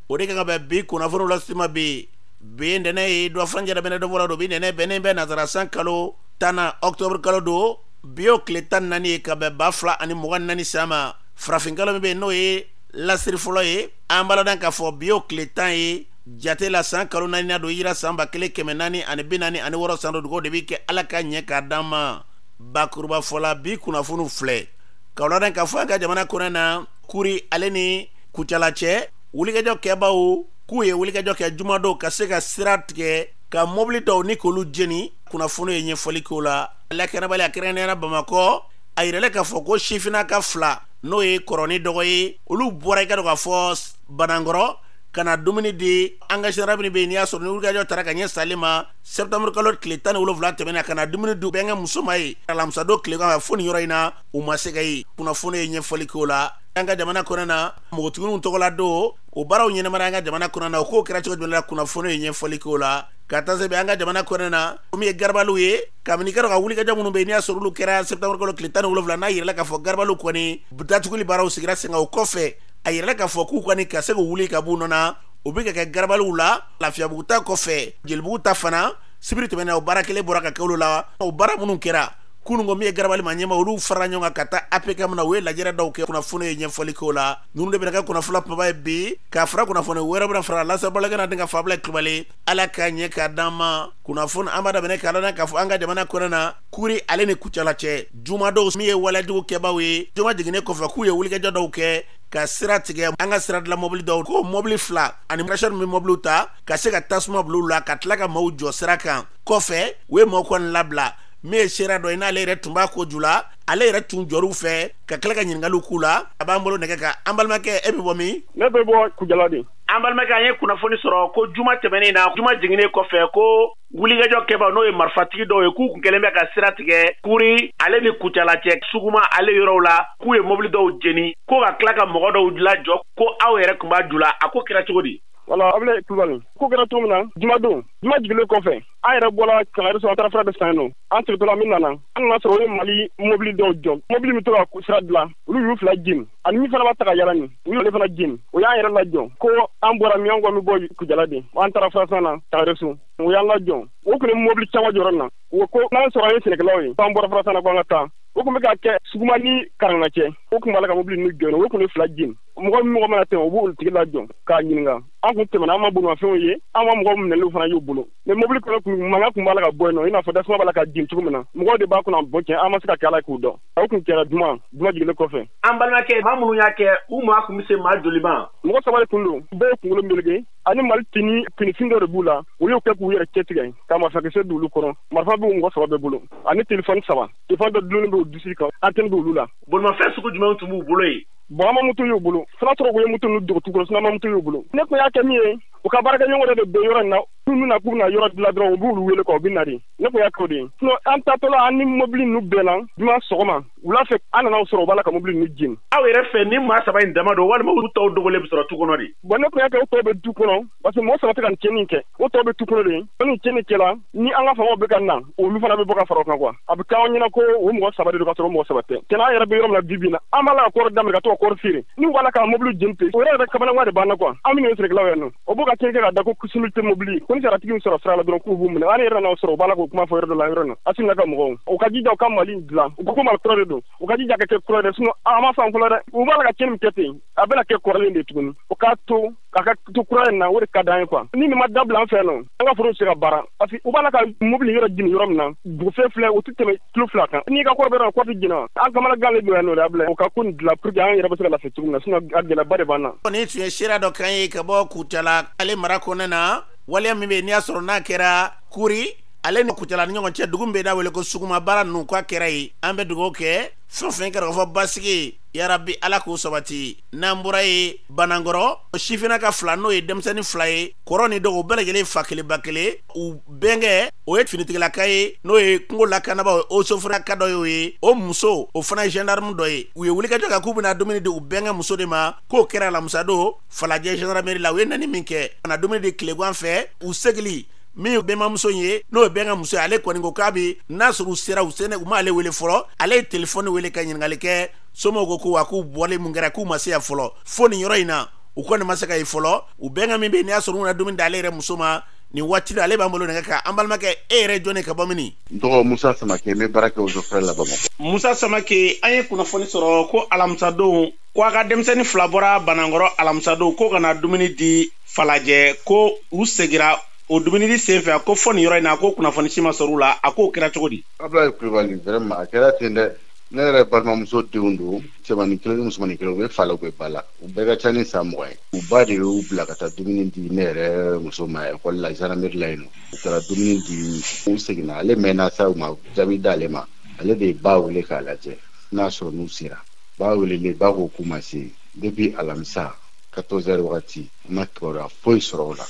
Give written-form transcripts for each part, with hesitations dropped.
O de kan ka bɛn bi kunnafoniw lasima bi. Bi ntɛnɛn ye dɔ furancɛ daminɛ dɔ fɔra don bi ntɛnɛn bɛnnen bɛ nazara san kalo 10nan octobre kalo don bi y'o tile 14 ye ka bɛn 2024 san ma. Farafin kalo min bɛ yen n'o ye lasiri fɔlɔ ye, an b'a ladɔn k'a fɔ bi y'o tile 10 ye jate la san kalo naaninan don yira san 1446 san don. Dugawu de bɛ kɛ Ala ka ɲɛ k'a d'an ma. Bakuruba fɔ la bi kunnafoniw filɛ k'aw ladɔn k'a fɔ an ka jamana kɔnɔ na Kuri ale ni Kucala cɛ wulikajɔ kɛbaaw k'u ye wulikajɔ kɛ jumadon ka se ka sira tigɛ ka mɔbili dɔw ni k'olu jeni. Kunnafoni ye ɲɛfɔli k'o la. Lakanabaliya kɛrɛnkɛrɛnnenya la Bamakɔ, a yirala k'a fɔ ko sifinnaka fila n'o ye kɔrɔ ni dɔgɔ ye, olu bɔra i ka dɔn k'a fɔ Banankɔrɔ ka na dumuni di an ka général min bɛ yen n'i y'a sɔrɔ ni wulikajɔ taara ka ɲɛ sali ma septembre kalo tile 17 tɛmɛnen ka na dumuni di bɛnkɛ muso ma ye alamisadon tilegan fɛ fo nin yɔrɔ in na u ma se ka ye. Kunnafoni ye ɲɛfɔli k'o la. An ka jamana kɔnɔ na npogotigininw tɔgɔla don o baaraw ɲɛnamara an ka jamana kɔnɔ na o kow kɛra cogo jumɛn la, kunnafoni ye ɲɛfɔli k'o la. Ka taa se an ka jamana kɔnɔ na min ye garabaliw ye kabini kɛra ka wulikajɔ minnu bɛ yen n'i y'a sɔrɔ olu kɛra septembre kalo tile 17 n'a yirala k'a fɔ garabaliw kɔni datuguli baaraw sigira sen kan. O kɔfɛ a yirala k'a fɔ k'u kɔni ka se k'u wuli ka b'u nɔ na, o bɛ ka kɛ garabaliw la. Lafiyabugu ta kɔfɛ Jelibugu ta fana sibiri tɛmɛnen o baara kelen bɔra ka kɛ olu la. O baara minnu kɛra kunun ko min ye garabali maa ɲɛmaa olu farala ɲɔgɔn kan ka taa APCAM na, u ye lajɛrɛ dɔw kɛ. Kunnafoni ye ɲɛfɔli k'o la. Ninnu de bɛna kɛ kunnafoni kumaba ye bi ka fara kunnafoni wɛrɛ bɛna fara lasabaliya na den ka Fabila Kulubali. Ala ka ɲɛ k'a d'an ma. Kunnafoni an b'a daminɛ k'a ladɔn k'a fɔ an ka jamana kɔnɔ na Kuri ale ni Kucala cɛ jumadon min ye walejugu kɛbaaw ye juma jiginnen kɔfɛ k'u ye wulikajɔ dɔw kɛ ka sira tigɛ an ka sira dilan mɔbili dɔw ko mɔbili fila ani cracheur min mɔbiliw ta ka se ka tasuma bila u la ka tila ka maaw jɔ sira kan. Kɔfɛ u ye maaw kɔni labila. Min ye seereya dɔ ye n'ale yɛrɛ tun b'a ko ju la, ale yɛrɛ tun jɔr'u fɛ ka tila ka ɲininkaliw k'u la. A b'an bolo nɛgɛ kan. An balimakɛ, e bɛ bɔ min? Ne bɛ bɔ Kucala de. An balimakɛ, an ye kunnafoni sɔrɔ ko juma tɛmɛnen na, juma jiginnen kɔfɛ, ko wulikajɔ kɛbaaw n'o ye marifatigi dɔw ye k'u kun kɛlen bɛ ka sira tigɛ Kuri ale ni Kucala cɛ Suguma ale yɔrɔw la, k'u ye mobili dɔw jeni, ko ka tila ka mɔgɔ dɔw lajɔ, ko aw yɛrɛ tun b'a ju la. A ko kɛra cogo di? Wala Abulaye Kulubali, ko kɛra cogo min na, jumadon, juma jiginnen kɔfɛ, an yɛrɛ bɔra kangari sɔrɔ, an taara fura dɔ san yen nɔ. An segintɔla min nana, an nana sɔrɔ u ye Mali mobili dɔw jɔ, mobili min tora ka sira dilan, olu y'u fila jeni, ani min fana b'a ta ka yala nin, u y'ale fana jeni. O y'an yɛrɛ lajɔ ko an bɔra min, an ko an bɛ bɔ Kucala de, an taara furasan na kangari so, u y'an lajɔ. U tun ye mobili caman jɔ yɔrɔ in na, u ko n'an sɔrɔ an ye sɛnɛkɛlaw ye, an bɔra furasan na ko an ka taa. U tun bɛ ka kɛ Suguma ni Karangana cɛ, u tun b'a la ka mobili ninnu jɔ, u tun ye fila jeni. Mɔgɔ min mɔgɔ mana tɛmɛ, u b'olu tigi lajɔ k'a ɲininka. An kun tɛmɛna, an ma bolimafɛnw ye, an ma mɔgɔw minɛliw fana y'u bolo. Mais mobili kɔnɔ kun mankan kun b'a la ka bɔ yen nɔ, i n'a fɔ tasuma b'a la ka jeni cogo min na, mɔgɔw de b'a kɔnɔ bɔn tiɲɛ, an ma se ka kɛ ala k'u dɔn. O kun kɛra juma jiginnen kɔfɛ. An balimakɛ, maa minnu y'a kɛ, u maa kun bɛ se maa joli ma? Mɔgɔ saba de tun don, bɛɛ ye kunkolo meleke, ani Mali tenue finifin dɔ de b'u la, u y'o kɛ k'u yɛrɛ cɛtigɛ ka marifakisɛ don olu kɔnɔ. Marifa b'u mɔgɔ saba bɛɛ bolo, ani telefɔni saba, telefɔni dɔ dulonnen b'u disi kan, antenne b'olu la. Bolimafɛn sugu jumɛnw tun b'u bolo yen? Bon, an ma moto y'u bolo, fana sɔrɔ k'u ye moto ninnu dogo tu kɔnɔ, sinon an ma moto y'u bolo. Ne tun y'a kɛ min ye, u ka baarakɛɲɔgɔn dɔ de bɛ yɔrɔ in na, n'u na k'u bɛna yɔrɔ dilan dɔrɔn, u b'olu wele quoi, u bɛ na de. Ne tun y'a kɛ o de ye. Sinon an taatɔla, an ni mobili ninnu bɛnna juma sɔgɔma wula fɛ, an nana sɔrɔ u b'a la ka mobili ninnu jeni. Aw yɛrɛ fɛ, ni maa saba in dama don walima olu tɔw dogolen bɛ sɔrɔ tu kɔnɔ de? Bon, ne tun y'a kɛ u tɔw bɛ du kɔnɔ, parce que mɔgɔ saba tɛ ka nin tiɲɛni kɛ, o tɔw bɛ tu kɔnɔ de. Ni tiɲɛni kɛla, ni an ka faamaw bɛ ka na, olu fana bɛ bɔ ka fara o kan quoi. A bɛ k'anw ɲɛna ko o mɔgɔ saba de don, ka sɔrɔ o mɔgɔ saba tɛ. Tiɲɛna, an yɛrɛ bɛ yɔrɔ min na bi bi in na, an b'a la ka kɔɔri daminɛ ka to ka kɔɔri feere, n'u b'a la ka mobili jeni ten, o yɛrɛ kamanagan de b'an na quoi. An minnu ye sɛnɛkɛlaw ye nɔ, o b'o ka tiɲɛni kɛ ka da ko similite mobili, ko ni saratigi min sɔrɔ sira la dɔrɔn k'u b'u minɛ. An yɛrɛ nana sɔrɔ u b'a la k'o kuma fɔ yɔrɔ dɔ la yɔrɔ in na. Asimi n'a ka mɔgɔw, u ka jija u ka Mali dilan, u ko ko Mali kura de don, u ka jija ka kɛ kura dɛ, sinon an ma faamu fɔlɔ dɛ. U b'a la ka tiɲɛni min kɛ ten, a bɛna kɛ kɔrɔlen de tuguni. O k'a to a ka to kura in na, o de ka d'an ye quoi. Ni nin ma dabila an fɛ nɔ, an ka foro tɛ se ka baara, parce que u b'a la ka mobili yɔrɔ jeni yɔrɔ min na, dugufɛn filɛ, o tɛ tɛmɛ kilo 2 kan. N'i ka kɔɔri bɛ yɔrɔ kɔɔri tɛ jeni, an kamana gannen don yan nɔ de. A bila u ka ko nin dilan pour que an yɛrɛ bɛ se ka lafiya cogo min na, sinon a gɛlɛyaba de b'an na. Nin tun ye seereya dɔ kan ye ka bɔ Kucala ale mara kɔnɔna na. Waleya min bɛ yen n'i y'a sɔrɔ n'a kɛra Kuri ale ni Kucala ni ɲɔgɔn cɛ, dugu min bɛ n'a wele ko Suguma, baara ninnu k'a kɛra yen. An bɛ dugawu kɛ fɛn o fɛn kɛra k'a fɔ basigi, yarabi Ala k'o sabati. N'an bɔra yen, Banankɔrɔ sifinnaka fila, n'o ye denmisɛnnin fila ye, kɔrɔ ni dɔgɔ, u bɛɛ lajɛlen fa kelen ba kelen. U bɛnkɛ o ye finitigilaka ye, n'o ye kungo lakanabaaw ye, eaux et forêts ka dɔ y'o ye. O muso o fana ye gendarme dɔ ye. U ye wulikajɔ kɛ k'u bɛna dumuni di u bɛnkɛ muso de ma, k'o kɛra alamisadon Falajɛ gendarmerie la. U ye nani min kɛ ka na dumuni di tilegan fɛ, u segili min ye bɛnbamuso ye, n'o ye bɛnkɛ muso ye, ale kɔni ko k'a bɛ n'a sɔrɔ u sera u sene, u m'ale wele fɔlɔ. Ale ye telefɔni wele ka ɲininkali kɛ, somɔgɔw ko ko wa k'u bɔlen mun kɛra k'u ma se yan fɔlɔ fo nin yɔrɔ in na. U kɔni ma se ka ye fɔlɔ. U bɛnkan min bɛ yen, n'i y'a sɔrɔ u na dumuni d'ale yɛrɛ muso ma nin waati la, ale b'an bolo nɛgɛ kan. An balimakɛ, e yɛrɛ jɔn ka bɔ mini? N tɔgɔ Musa Samake, n bɛ baara kɛ Eaux et Forêts la Bamakɔ. Musa Samake, an ye kunnafoni sɔrɔ ko alamisadon, ko a ka denmisɛnnin 2 bɔra Banankɔrɔ alamisadon ko ka na dumuni di Falajɛ, ko u segira o dumuni di senfɛ ko fɔ nin yɔrɔ in na, ko kunnafoni si ma sɔrɔ u la. A k'o kɛra cogo di? Abulayi Kulubali, vraiment a kɛra ten dɛ. Ne yɛrɛ balimamuso denw don, cɛmannin kelen ni musomannin kelen, u bɛ fa la, u bɛ ba la, u bɛɛ ka ca ni san 20 ye. U ba de y'u bila ka taa dumuni di ne yɛrɛ muso ma ekɔli la, gendarmerie la yen nɔ. U taara dumuni di, u seginna, ale mɛnna sa, u ma jaabi d'ale ma. Ale de ye ba wele k'a lajɛ n'a sɔrɔ n'u sera. Ba welelen, ba ko k'u ma se. Depuis alamisa 14 heures wagati, an ma kibaruya foyi sɔrɔ o la.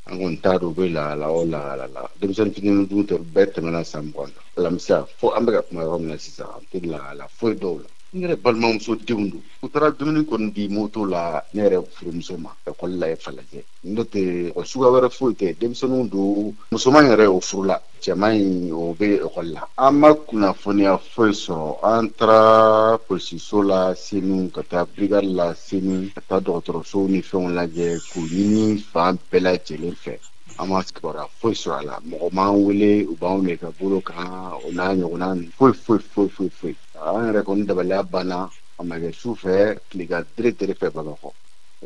An kɔni t'a dɔn u bɛ lahala o lahala la. Denmisɛnnin fitinin dun tɛ, bɛɛ tɛmɛna san 20 kan. Alamisa fo an bɛ ka kuma yɔrɔ min na sisan, an tɛ lahala foyi dɔw la. N yɛrɛ balimamuso denw don. U taara dumuni kɔni di moto la ne yɛrɛ furumuso ma ekɔli la ye Falajɛ. N'o tɛ o suguya wɛrɛ foyi tɛ, denmisɛnninw don. Musoman yɛrɛ o furula, cɛman in o bɛ ekɔli la. An ma kunnafoniya foyi sɔrɔ. An taara polisiso la Senu, ka taa brigade la Senu, ka taa dɔgɔtɔrɔsow ni fɛnw lajɛ k'u ɲini fan bɛɛ lajɛlen fɛ. An ma kibaruya foyi sɔrɔ a la. Mɔgɔ m'an wele, u b'anw de ka bolo kan, o n'a ɲɔgɔnna foyi foyi foyi foyi foyi. An yɛrɛ kɔni dabaliya banna. A ma kɛ su fɛ, tilegan tere tere fɛ Bamakɔ.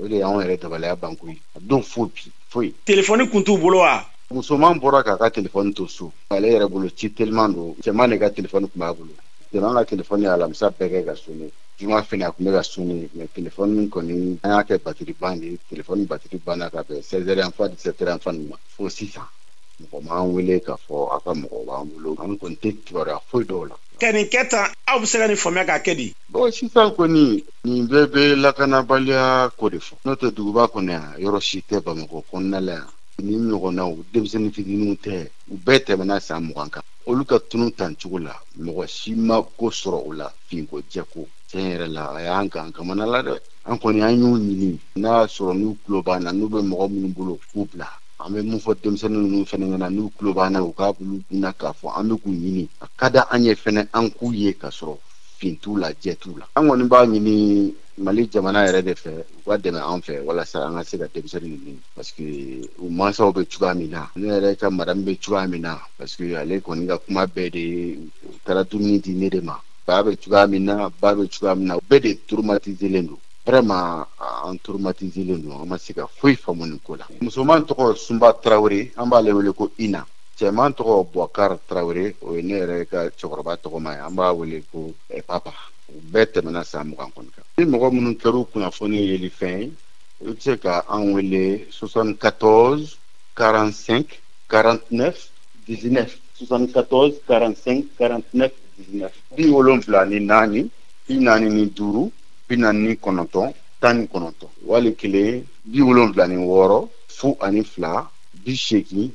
O de y'anw yɛrɛ dabaliya ban koyi. A don foyi bi foyi. Telefɔni kun t'u bolo wa? Musoman bɔra k'a ka telefɔni to so. Ale yɛrɛ bolo ci teliman don. Cɛman de ka telefɔni tun b'a bolo. Cɛman ka telefɔni ye alamisa bɛɛ kɛ ka sonné. Juma fɛnɛ a tun bɛ ka sonné, mais telefɔni kɔni an y'a kɛ batiri ban de ye. Telefɔni batiri banna ka bɛn 16 heures yan fan 17 heures yan fan ma. Fo sisan mɔgɔ m'an wele k'a fɔ a ka mɔgɔ b'an bolo. An kɔni tɛ kibaruya foyi dɔw la. Ka nin kɛ tan, aw bɛ se ka nin faamuya k'a kɛ di? Bon, sisan kɔni nin bɛɛ bɛ lakanabaliya ko de fɔ. N'o tɛ duguba kɔnɔ yan, yɔrɔ si tɛ Bamakɔ kɔnɔna la yan. Nin ɲɔgɔnnaw denmisɛnnin fitininw tɛ, u bɛɛ tɛmɛna san 20 kan. Olu ka tunu tan cogo la, mɔgɔ si ma ko sɔrɔ o la, finko jɛko. Tiɲɛ yɛrɛ la, a y'an gan kamana la dɛ. An kɔni an y'u ɲini, n'a y'a sɔrɔ n'u tulo b'an na, n'u bɛ mɔgɔ minnu bolo k'u bila. An bɛ mun fɔ denmisɛnnin ninnu fɛnɛ ɲɛna, n'u tulo b'an na, u k'a bolo kunna k'a fɔ an bɛ k'u ɲini. A ka di an ye fɛnɛ an k'u ye k'a sɔrɔ fin t'u la, jɛ t'u la. An kɔni b'a ɲini Mali jamana yɛrɛ de fɛ, u ka dɛmɛ an fɛ walasa an ka se ka denmisɛnnin ninnu, parce que u mansaw bɛ cogoya min na, ne yɛrɛ ka madame bɛ cogoya min na, parce que ale kɔni ka kuma bɛɛ de ye, u taara dumuni di ne de ma. Ba bɛ cogoya min na, ba bɛ cogoya min na, bɛɛ de traumatiselen don. Vraiment an traumatiselen don, an ma se ka foyi faamu nin ko la. Musoman tɔgɔ Sunba Tarawele, an b'ale wele ko Ina. Cɛman tɔgɔ Boubacar Tarawele, o ye ne yɛrɛ ka cɛkɔrɔba tɔgɔma ye, an b'a wele ko Papa. U bɛɛ tɛmɛna san 20 kɔni kan. Ni mɔgɔ minnu kɛr'u kunnafoni yeli fɛn ye, i bɛ se ka an wele 74 45 49 19, 74 45 49 19, 74 45 49 19, wali kelen 76 02 80 39.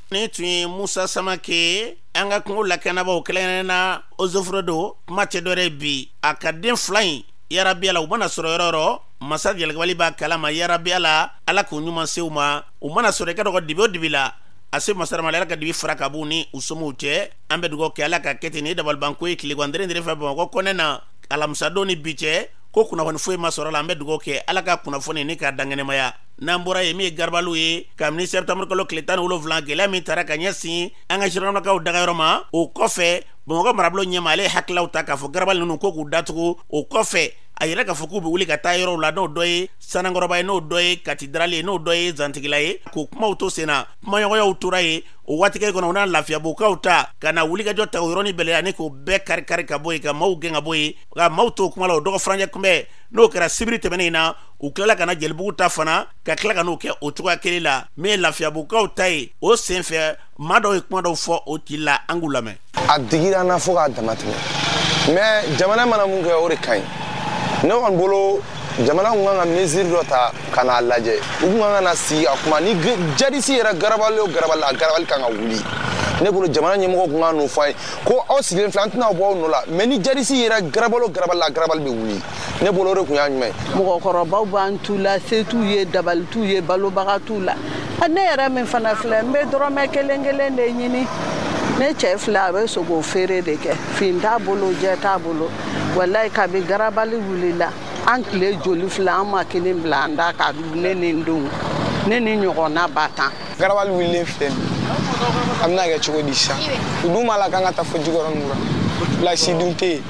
Nin tun ye Musa Samake, an ka kungo lakanabaaw kɛrɛnkɛrɛnnen na Eaux et Forêts don. Kuma tɛ dɔwɛrɛ bi, a ka den 2 in yarabi ala, u mana sɔrɔ yɔrɔ yɔrɔ, masa jalakibali b'a kalama. Yarabi ala, ala k'u ɲuman se u ma. U mana sɔrɔ i ka dɔgɔ dibi o dibi la, a se masa ma, ala ka dibi fara ka b'u ni u somɔgɔw cɛ. An bɛ dugawu kɛ ala ka kɛ ten. Nin ye dabalibanko ye tilegan dere dere fɛ Bamakɔ kɔnɛ na alamisadon ni bi cɛ, ko kunnafoni foyi ma sɔrɔ la. An bɛ dugawu kɛ ala ka kunnafoni ni k'a dankɛnɛmaya. N'an bɔra yen, min ye garabaliw ye, kabini septembre kalo tile 17, gɛlɛya min taara ka ɲɛsin an ka gendarmew dagayɔrɔ ma, o kɔfɛ Bamakɔ marabolo ɲɛma ale ye hakililaw ta k'a fɔ garabali ninnu ko k'u datugu. O kɔfɛ a yɛrɛ k'a fɔ k'u bɛ wuli ka taa yɔrɔw la, n'o dɔ ye Sanankɔrɔba ye, n'o dɔ ye Katidrali ye, n'o dɔ ye Zantigila ye, k'o kumaw to sen na. Kumaɲɔgɔnyaw tora yen o waati kelen kɔnɔ, u n'a lafiyabukaw ta ka na wulikajɔ ta o yɔrɔnin bɛɛ la, ani k'o bɛɛ kari kari ka bɔ yen, ka maaw gɛn ka bɔ yen, ka maaw to kuma la. O dɔgɔ furancɛ kunbɛn n'o kɛra sibiri tɛmɛnen in na, u tilala ka na Jelibugu ta fana, ka tila ka n'o kɛ o cogoya kelen la. Min ye lafiyabukaw ta ye, o senfɛ maa dɔw ye kuma dɔw fɔ o ci la, an k'u lamɛn. A digira an na fo k'a dama tɛmɛ, mais jamana mana mun kɛ, o de ka ɲi. Ne kɔni bolo, jamana kun kan ka mesure dɔ ta ka n'a lajɛ. U kun kan ka na sigi a kuma ni jadisi yɛrɛ garabali o garabali, a garabali kan ka wuli. Ne bolo, jamana ɲɛmɔgɔ kun kan n'o fɔ an ye ko aw sigilen filɛ, an tɛna bɔ aw nɔ la, mais ni jadisi yɛrɛ garabali o garabali, a garabali bɛ wuli. Ne bolo, o de kun y'a ɲuman ye. Mɔgɔkɔrɔbaw b'an t'u la, se t'u ye, dabali t'u ye, balobaga t'u la. Ne yɛrɛ min fana filɛ, n bɛ dɔrɔmɛ kelen kelen de ɲini. Ne cɛ filɛ, a bɛ sogo feere de kɛ, fin t'a bolo, jɛ t'a bolo. Walayi, kabi garabali wulila, An tile joli filɛ, an ma kelen bila an da ka dun. Ne ni n denw, ne ni ɲɔgɔnna ba tan. Garabali wulilen filɛ nin, a bɛna kɛ cogo di sisan? U dun b'a la k'an ka taa fo Jikɔrɔni kura, place dun tɛ yen.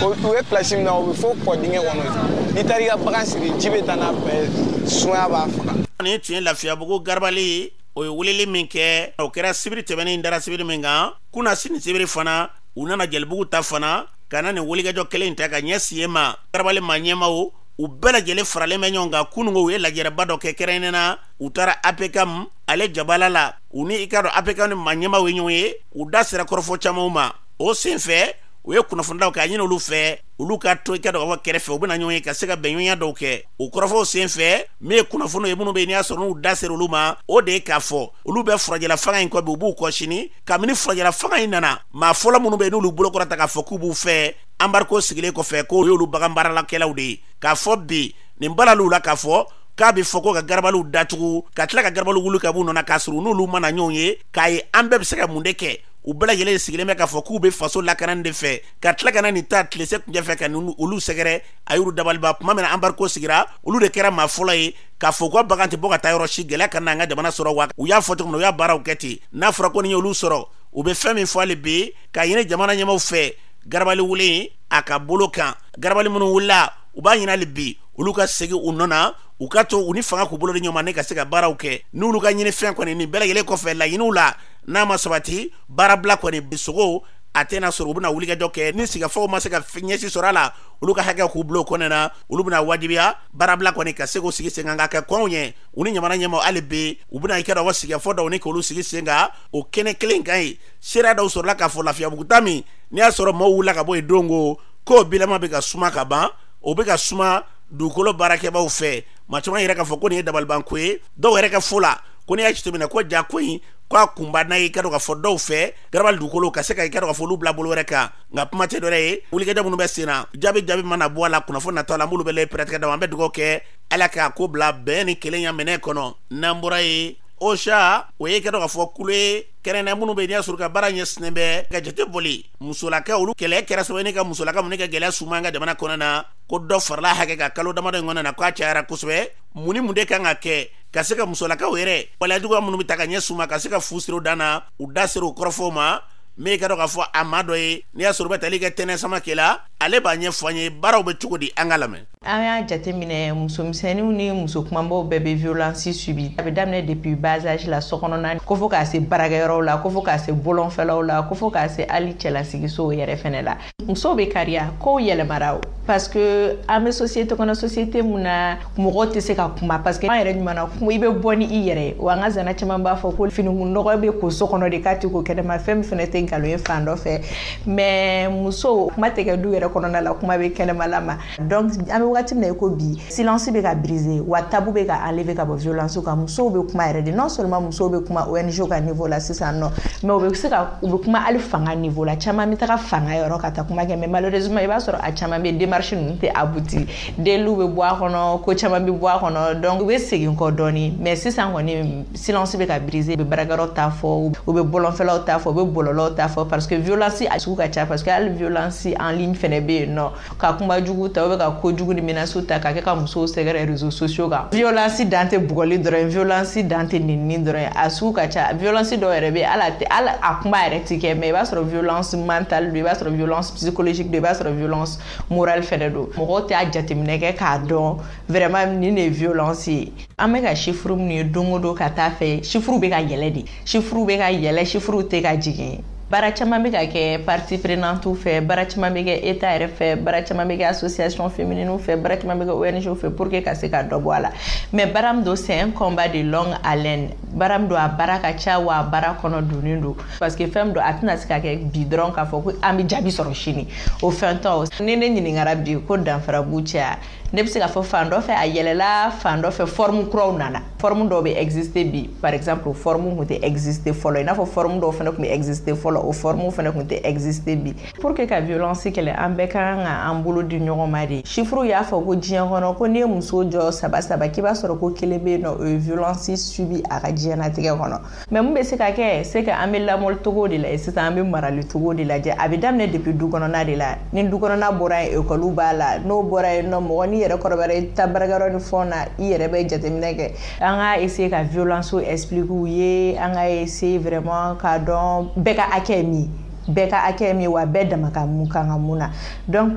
U ye place min na, o bɛ fo kɔ dingɛ kɔnɔ. N'i taara i ka bagan siri, ji bɛ taa n'a bɛɛ ye, sumaya b'a faga. Nin tun ye Lafiyabugu garabali. O ye weleli min kɛ, o kɛra sibiri tɛmɛnen, dara sibiri min kan kunna, sini sibiri fana u nana Jelibugu ta fana ka na nin wulikajɔ kelen in ta ka ɲɛsin yen ma. Garabali maa ɲɛmaw, u bɛɛ lajɛlen faralen bɛ ɲɔgɔn kan. Kununko u ye lajɛrɛba dɔ kɛ kɛrɛnkɛrɛnnen na. U taara APCAM ale jabala la. U ni i ka dɔn APCAM ni maa ɲɛmaw ye ɲɔgɔn ye, u da sera kɔrɔfɔ camanw ma. O sen fɛ, u ye kunnafonidaw kɛ a ɲini olu fɛ, olu ka to i ka dɔn ka fɔ kɛrɛfɛ, u bɛna ɲɔgɔn ye ka se ka bɛnɲɔgɔnya dɔw kɛ. O kɔrɔfɔw sen fɛ, min ye kunnafoniw ye minnu bɛ yen n'i y'a sɔrɔ n'u da sera olu ma, o de ye k'a fɔ olu bɛ furajɛla fanga in kɔ bi, u b'u kɔ sini. Kabini furajɛla fanga in nana, maa fɔlɔ minnu bɛ yen n'olu bolo kɔrɔta k'a fɔ k'u b'u fɛ embargo sigilen kɔfɛ, k'o y'olu bagan baaralakɛlaw de ye. K'a fɔ bi nin balal'u la k'a fɔ k'a bɛ fɔ ko ka garabaliw datugu, ka tila ka garabaliw wuli ka b'u nɔ na, k'a sɔrɔ n'olu mana ɲɔgɔn ye k'a ye an bɛɛ bɛ se ka mun de kɛ. U bɛɛ lajɛlen sigilen bɛ k'a fɔ k'u bɛ faso lakanani de fɛ, ka tila ka na nin ta tilese kunjɛ fɛ ka olu sɛgɛrɛ. A y'olu dabaliba. Tuma min na embargo sigira, olu de kɛra maa fɔlɔ ye k'a fɔ u ka bagan tɛ bɔ ka taa yɔrɔ si, gɛlɛya ka na an ka jamana sɔrɔ. Wa u y'a fɔ cogo min na, u y'a baaraw kɛ ten. N'a fɔra ko ni y'olu sɔrɔ, u bɛ fɛn min fɔ hali bi k'a ɲini jamana ɲɛmaaw fɛ, garabali wuli a ka bolo kan, garabali minnu wulila, u b'a ɲini hali bi olu ka segin u nɔ na, u ka to u ni fanga k'u bolo di ɲɔgɔn ma ne ka se ka baaraw kɛ. N'olu ka ɲini fɛn kɔni nin bɛɛ lajɛlen kɔfɛ, laɲiniw la, n'a ma sabati, baarabila kɔni sogo a tɛna sɔrɔ. U bɛna wulikajɔ kɛ ni sigafɔw ma se ka ɲɛsi sɔrɔ a la, olu ka hakɛ k'u bila o kɔnɔna na, olu bɛna wajibiya baarabila kɔni ka se k'o sigi sen kan ka kɛ kɔnw ɲɛ u ni jamana ɲɛmaaw. Hali bi u bɛna i ka dɔn sigafɔ dɔw ni k'olu sigi sen kan o kɛnɛ kelen kan yen. Seereya dɔw sɔrɔla k'a fɔ Lafiyabugu ta min n'i y'a sɔrɔ maaw wulila ka bɔ yen don ko k'o bilama bɛ ka suma ka ban, o bɛ ka suma dugukolo baarakɛbaw fɛ. Maa caman yɛrɛ k'a fɔ ko nin ye dabalibanko ye. Dɔw yɛrɛ ka fɔ la ko n'i y'a jateminɛ ko ja ko in k'a kunba n'a ye i ka dɔn k'a fɔ dɔw fɛ garabali dugukolo ka se ka i ka dɔn k'a fɔ olu bila bolo wɛrɛ kan. Nka kuma tɛ dɔwɛrɛ ye, wulikajɔ minnu bɛ sen na, jaabi jaabi mana bɔ a la kunnafoni natɔ la, an b'olu bɛɛ lajɛ pɛrɛtigɛ da. An bɛ dugawu kɛ Ala k'a ko bila bɛn ni kelenya minɛ kɔnɔ. N'an bɔra yen, OCHA, o ye i ka dɔn k'a fɔ kulu ye kɛrɛnkɛrɛn minnu bɛ yen n'i y'a sɔrɔ ka baara ɲɛsinnen bɛ ka jate boli musolakaw, olu kɛlɛ kɛra sababu ye ka musolaka minnu ka gɛlɛya suma an ka jamana kɔnɔ na, ko dɔ farala hakɛ kan kalo damadɔ in kɔnɔ na, k'a cayara kosɛbɛ. Mun ni mun de kan ka kɛ ka se ka musolakaw yɛrɛ waleya juguya minnu bɛ ta ka ɲɛsin u ma, ka se ka fu siri u dan na? U da sera o kɔrɔfɔw ma. Min ka dɔn k'a fɔ a maa dɔ ye n'i y'a sɔrɔ u bɛ tali kɛ tɛnɛ sama kɛ la, ale b'a ɲɛfɔ an ye baaraw bɛ cogo di. An ka lamɛn. An y'a jateminɛ, musomisɛnninw ni muso kumabaw bɛɛ bɛ violence subi. A bɛ daminɛ depuis bas âge la, so kɔnɔna, ko fo k'a se baarakɛyɔrɔw la, ko fo k'a se bolonfɛlaw la, ko fo k'a se hali cɛlasigisow yɛrɛ fɛnɛ la. Musow bɛ kariya, kow yɛlɛmara, parce que an bɛ société kɔnɔ, société mun na mɔgɔw tɛ se ka kuma, parce que an yɛrɛ ɲuman na kuma, i bɛ bɔ ni i yɛrɛ ye. Wa an ka zana caman b'a fɔ ko finikun nɔgɔ bɛ ko so kɔnɔ de, k'a tɛ ko kɛnɛma. Fɛn min fɛnɛ tɛ nkalon ye fan dɔ fɛ, mais musow, kuma tɛ kɛ du yɛrɛ kɔnɔna la, kuma bɛ kɛnɛmala ma. Donc an bɛ wagati min na i ko bi, silence bɛ ka briser, wa tabou bɛ ka enlever ka bɔ violence kan. Musow bɛ kuma yɛrɛ de. Non seulement musow bɛ kuma ONG ka niveau la sisan nɔ, mais u bɛ se ka u bɛ kuma hali fanga niveau la. Caman bɛ taga fanga yɔrɔ ka taa kuma kɛ, mais malheureusement i b'a sɔrɔ a caman bɛ démarche ninnu tɛ abouti, deliw bɛ bɔ a kɔnɔ, ko caman bɛ bɔ a kɔnɔ, donc u bɛ segin kɔ dɔɔni. Mais sisan kɔni, silence bɛ ka briser. U bɛ baarakɛyɔrɔ ta fɔ, u bɛ bɔlɔnfɛlaw ta fɔ, u bɛ bɔlɔlɔw ta fɔ, parce que violence a sugu ka ca, parce que hali violence en ligne fɛnɛ bɛ yen nɔ, ka kuma jugu ta, u bɛ ka kojugu ni menace ta ka kɛ ka musow sɛgɛrɛ réseaux sociaux kan. Violence dan tɛ bugɔli dɔrɔn ye, violence dan tɛ nɛnini dɔrɔn ye, a sugu ka ca. Violence dɔw yɛrɛ bɛ yen, hali a tɛ hali a kuma yɛrɛ ti kɛ, mais i b'a sɔrɔ violence mentale don, i b'a sɔrɔ violence psychologique don, i b'a sɔrɔ violence morale fɛnɛ don. Mɔgɔw tɛ a jateminɛ kɛ k'a dɔn vraiment nin de ye violence ye. An bɛ ka chiffre minnu ye don o don ka taa fɛ, chiffre bɛ ka yɛlɛ de, chiffre bɛ ka yɛlɛ, chiffre tɛ ka jigin. Baara caman bɛ ka kɛ partie prenante fɛ, baara caman bɛ kɛ état yɛrɛ fɛ, baara caman bɛ kɛ association féminine fɛ, baara caman bɛ kɛ ONG fɛ pour que ka se ka dɔ bɔ a la. Mais baara min don, c'est un combat de longue haleine. Baara min don, a baara ka ca, wa a baara kɔnɔ donnen don, parce que fɛn min don, a tɛna se ka kɛ bi dɔrɔn k'a fɔ ko an bɛ jaabi sɔrɔ sini, o fɛn tɛ. Ni ne ɲininkara bi ko danfara b'u cɛ, Ne bɛ se k'a fɔ fan dɔ fɛ a yɛlɛla, fan dɔ fɛ forme kuraw nana. Forme dɔw bɛ exister bi, par exemple, forme tun tɛ exister fɔlɔ, i n'a fɔ forme dɔw fana tun bɛ exister fɔlɔ, o forme fana tun tɛ exister bi. Pour que ka violence kɛlɛ, an bɛɛ ka kan ka an bolo di ɲɔgɔn ma de. Chiffres y'a fɔ ko diɲɛ kɔnɔ, ko n'i ye muso jɔ saba saba, k'i b'a sɔrɔ ko kelen bɛ yen nɔ, o ye violence subi a ka diɲɛnatigɛ kɔnɔ. Mais mun bɛ se ka kɛ? C'est que an bɛ lamɔli cogo de la sisan, an bɛ marali cogo de lajɛ. A bɛ daminɛ depuis du kɔnɔna de la. Ni du kɔnɔna bɔra yen, ekɔliw b'a la. N'o bɔra yen nɔ, mɔgɔ n'i yɛrɛ kɔrɔbayara, i ta baarakɛyɔrɔ ni fɛnw na, i yɛrɛ bɛ jateminɛ kɛ. An ka essayer ka violence expliquer u ye, an ka essayer vraiment k'a dɔn bɛɛ ka hakɛ ye min ye, bɛɛ ka hakɛ ye min ye, wa bɛɛ dama ka mun kan ka mun na. Donc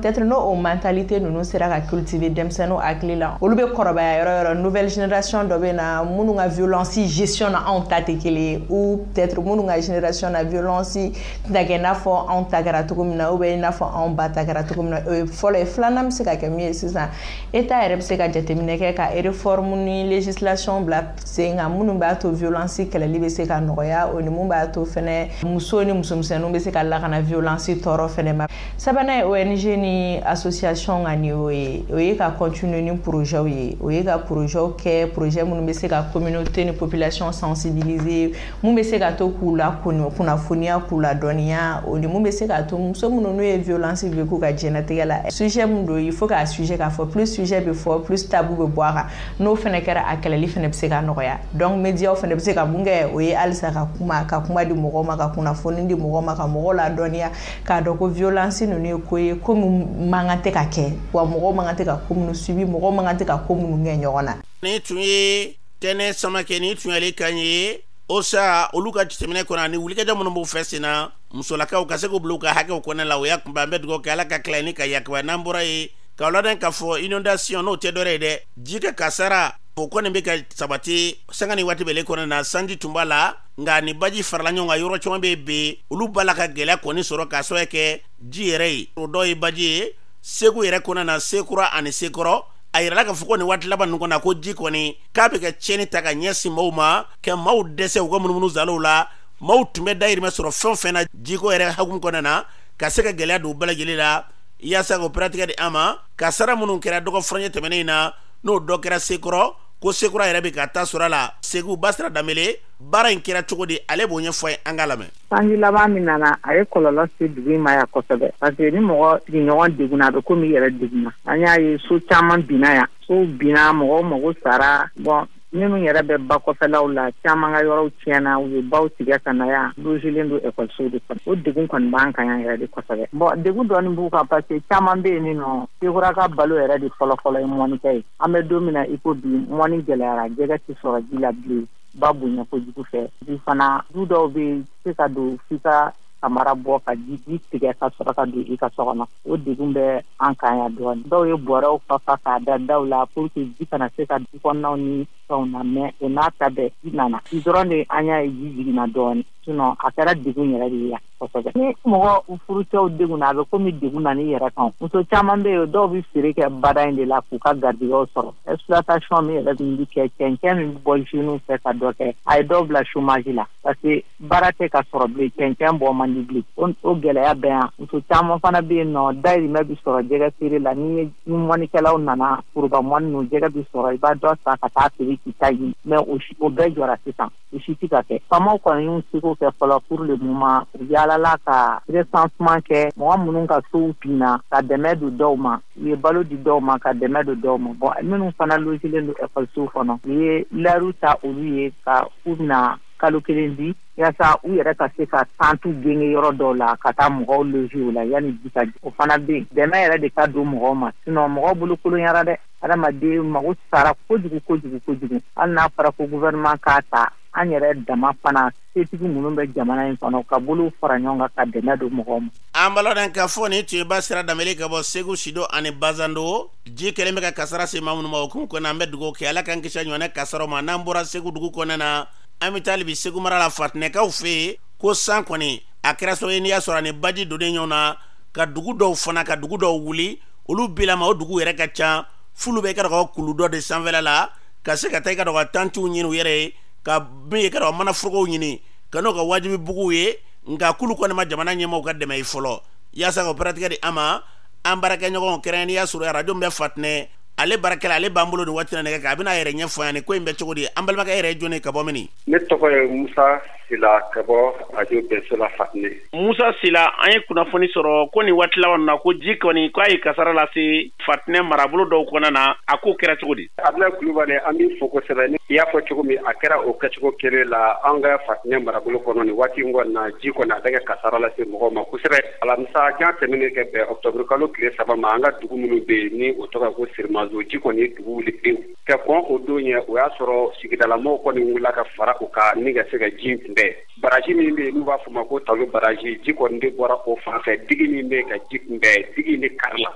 peut-être n'o o mentalité ninnu sera ka cultiver denmisɛnninw hakili la, olu bɛ kɔrɔbaya yɔrɔ yɔrɔ, nouvelle génération dɔ bɛ na minnu ka violence gestion na anw ta tɛ kelen ye, ou peut-être minnu ka génération na violence tɛna kɛ i n'a fɔ anw ta kɛra cogo min na, ou bien i n'a fɔ anw ba ta kɛra cogo min na. O ye fɔlɔ ye. Filanan bɛ se ka kɛ min ye sisan, État yɛrɛ bɛ se ka jateminɛ kɛ ka réforme ni législation bila sen kan minnu b'a to violence kɛlɛli bɛ se ka nɔgɔya, o ni mun b'a to fɛnɛ muso ni musomisɛnninw bɛ se ka lakana violence tɔɔrɔ fɛnɛ ma. Sabanan ye ONG ni association ka niveau ye. O ye ka continuer ni projet ye, o ye ka projet kɛ, projet minnu bɛ se ka communauté ni population sensibiliser, mun bɛ se ka to k'u la kunnafoniya, k'u ladɔnniya, o ni mun bɛ se ka to muso minnu n'u ye violence vécu ka diɲɛnatigɛ la. Sujet mun don, il faut k'a sujet k'a fɔ. Plus sujet bɛ fɔ, plus tabou bɛ bɔ a kan. N'o fɛnɛ kɛra, a kɛlɛli fɛnɛ bɛ se ka nɔgɔya. Donc médiaw fɛnɛ bɛ se ka mun kɛ? O ye halisa ka kuma di mɔgɔw ma, ka kunnafoni di mɔgɔw ma, ka mɔgɔw ladɔnniya k'a dɔn ko violence ninnu ye ko ye, ko min man kan tɛ ka kɛ, wa mɔgɔw man kan tɛ ka ko minnu subi, mɔgɔw man kan tɛ ka ko minnu kɛ ɲɔgɔn na. Ni tun ye Tɛnɛ Samakɛ, ni tun y'ale kan ye o sa, olu ka jateminɛ kɔnɔ ani wulikajɔ minnu b'u fɛ sen na, musolakaw ka se k'u bila u ka hakɛw kɔnɔ la, o y'a kunbɛn. An bɛ dugawu kɛ, Ala ka tila ni ka yakuba. N'an bɔra yen, k'aw ladɔn k'a fɔ inondation, n'o tɛ dɔwɛrɛ ye dɛ, ji ka kasara, o kɔni bɛ ka sabati sanga ni waati bɛɛ kɔnɔ na. Sanji tun b'a la, nka ni baji farala ɲɔgɔn kan, yɔrɔ caman bɛ yen, olu b'a la ka gɛlɛya kɔni sɔrɔ k'a sababu kɛ ji yɛrɛ ye. O dɔw ye baji ye Segu yɛrɛ kɔnɔ na, Sekura ani Sekɔrɔ. A yirala k'a fɔ ko nin waati laban ninnu kɔnɔ, ko ji kɔni k'a bɛ ka tiɲɛni ta ka ɲɛsin maaw ma, ka maaw dɛsɛ u ka munumunu zalow la. Maaw tun bɛ dayirimɛ sɔrɔ fɛn o fɛn na jiko yɛrɛ hukumu kɔnɔna na, ka se ka gɛlɛya don u bɛɛ lajɛlen la. Yaasa k'o pɛrɛtigɛ di an ma, kasara minnu kɛra dɔgɔ furancɛ tɛmɛnen in na, n'o dɔ kɛra Sekɔrɔ, ko Sekura yɛrɛ bɛ ka taa sɔrɔ a la. Segu Basira Danbele, baara in kɛra cogo di, ale b'o ɲɛfɔ ye, an k'a lamɛn. Sanji laban min nana, a ye kɔlɔlɔ se dugu in ma yan kosɛbɛ, parce que ni mɔgɔ sigiɲɔgɔn degunna, a bɛ komi i yɛrɛ degunna. An y'a ye, so caman binna yan, sow binna, mɔgɔw mago sara. Bon, minnu yɛrɛ bɛ ba kɔfɛlaw la, caman ka yɔrɔw tiɲɛna, u ye baw tigɛ ka na yan, logelen don ekɔlisow de kɔnɔ. O degun kɔni b'an kan yan yɛrɛ de kosɛbɛ. Bon, degun dɔɔni b'u kan, parce que caman bɛ yen nɔ, Sekura ka balo yɛrɛ de fɔlɔfɔlɔ ye mɔnikɛ ye. An bɛ don min na i ko bi, mɔni gɛlɛyara, jɛgɛ tɛ sɔrɔ ji la bilen, ba bonya kojugu fɛ. Bi fana, du dɔw bɛ yen, i tɛ se ka don f'i ka samara bɔ ka ji tigɛ ka sɔrɔ ka don i ka so kɔnɔ. O degun bɛ an kan yan dɔɔni. Dɔw ye bɔrɛw fa fa k'a da daw la pour que ji kana se ka du kɔnɔnaw ni fɛnw na, mais o n'a ta bɛɛ, ji nana bi dɔrɔn de, an y'a ye ji jiginna dɔɔni. Sinon a kɛra degun yɛrɛ de ye yan kosɛbɛ. Ni mɔgɔ furucɛw degunna, a bɛ komi degun na n'i yɛrɛ kan. Muso caman bɛ yen, dɔw bɛ feere kɛ bada in de la k'u ka garijɛgɛw sɔrɔ. Exploitation min yɛrɛ min bɛ kɛ, cɛncɛn min bɛ bɔ jeunes fɛ ka dɔ kɛ, a ye dɔw bila chômage la, parce que baara tɛ ka sɔrɔ bilen, cɛncɛn bɔ man di bilen. O gɛlɛya bɛ yan. Muso caman fana bɛ yen nɔ, dayirimɛ bɛ sɔrɔ jɛgɛ feere la. Ni ye ni mɔnikɛlaw nana, foroba mɔni ninnu, jɛgɛ bɛ sɔrɔ, i b'a dɔ san ka taa feere k'i ta ɲini, mais o bɛɛ jɔra sisan, o si tɛ ka kɛ. Faamaw kɔni y'u seko kɛ fɔlɔ. Pour le moment, u yaalala ka recensement kɛ, mɔgɔ minnu ka sow binna, ka dɛmɛ don dɔw ma, u ye balo di dɔw ma, ka dɛmɛ don dɔw ma. Bon, minnu fana logelen don ekɔlisow kɔnɔ, u ye lɛriw ta olu ye ka k'u bɛna kalo kelen di, yaasa u yɛrɛ ka se ka tantu genge yɔrɔ dɔw la ka taa mɔgɔw loger o la yanni ji ka. O fana bɛ yen. Dɛmɛ yɛrɛ de ka don mɔgɔw ma, sinon mɔgɔw bolo kolonyara dɛ. Adamaden mago sara kojugu kojugu kojugu. Hali n'a fɔra ko gouvernement k'a ta, an yɛrɛ dama fana, setigi minnu bɛ jamana in kɔnɔ, ka bolo fara ɲɔgɔn kan ka dɛmɛ don mɔgɔw ma. An b'a k'a fɔ nin tun ye Basira Danbele ka bɔ Segu Sido ani Bazando. Ji kɛlen bɛ ka kasara se maa minnu ma, o kun kɔnɔ, an bɛ dugawu kɛ, Ala k'an kisi a ɲɔgɔnna kasaraw ma. N'an bɔra Segu dugu kɔnɔna na, an bɛ taa bi Segu mara la, Fatinɛkaw fɛ yen, ko san kɔni a kɛra sababu ye, n'i y'a sɔrɔ ani baji donnen ɲɔgɔn na, ka dugu dɔw fana, ka dugu dɔw wuli. Olu bilama, o dugu yɛrɛ ka ca f'olu bɛ i ka dɔgɔ kulu dɔ de sanfɛla la, ka se ka taa i ka dɔgɔ tantiw ɲini u yɛrɛ ye, ka min ye ka dɔgɔ manaforokow ɲini ka n'o ka wajibi buguw ye. Nka k'olu kɔni ma jamana ɲɛmaaw ka dɛmɛ ye fɔlɔ. Yaasa ka pɛrɛtigɛ di an ma, an baarakɛɲɔgɔnw kɛrɛn, n'i y'a sɔrɔ arajo min bɛ Fatinɛ, Ale baarakɛla, ale b'an bolo nin waati na nɛgɛ kan. A bɛna a yɛrɛ ɲɛfɔ an ye ko in bɛ cogo di. An balimakɛ, yɛrɛ ye jɔn ye, ka bɔ min? Ne tɔgɔ ye Musa Sila, ka bɔ Radio Bɛnso la, Fatinɛ. Musa Sila, an ye kunnafoni sɔrɔ ko nin waati laban na, ko ji kɔni k'a ye kasara lase Fatinɛ marabolo dɔw kɔnɔna na. A ko kɛra cogo di? Abdoulaye Kulubali, an b'i fo kosɛbɛ. I y'a fɔ cogo min, a kɛra o kɛcogo kelen la an ka Fatinɛ marabolo kɔnɔ. Nin waati in kɔni na, ji kɔni a bɛ kɛ kasara lase mɔgɔw ma kosɛbɛ. Alamisa jan tɛmɛnen kɛ bɛn octobre kalo tile 3 ma, an ka dugu minnu bɛ yen ni o tɔgɔ ko Sirimazo, ji kɔni ye dugu wuli pewu. Ka kɔn o don ɲɛ, o y'a sɔrɔ sigidalamɔgɔw kɔni wulila ka fara u kan ni ka se ka ji kunbɛn. Baraji min bɛ yen n'u b'a fɔ ma ko Talo baraji, ji kɔni de bɔra o fan fɛ. Digi min bɛ yen ka ji kunbɛn, digi de karila.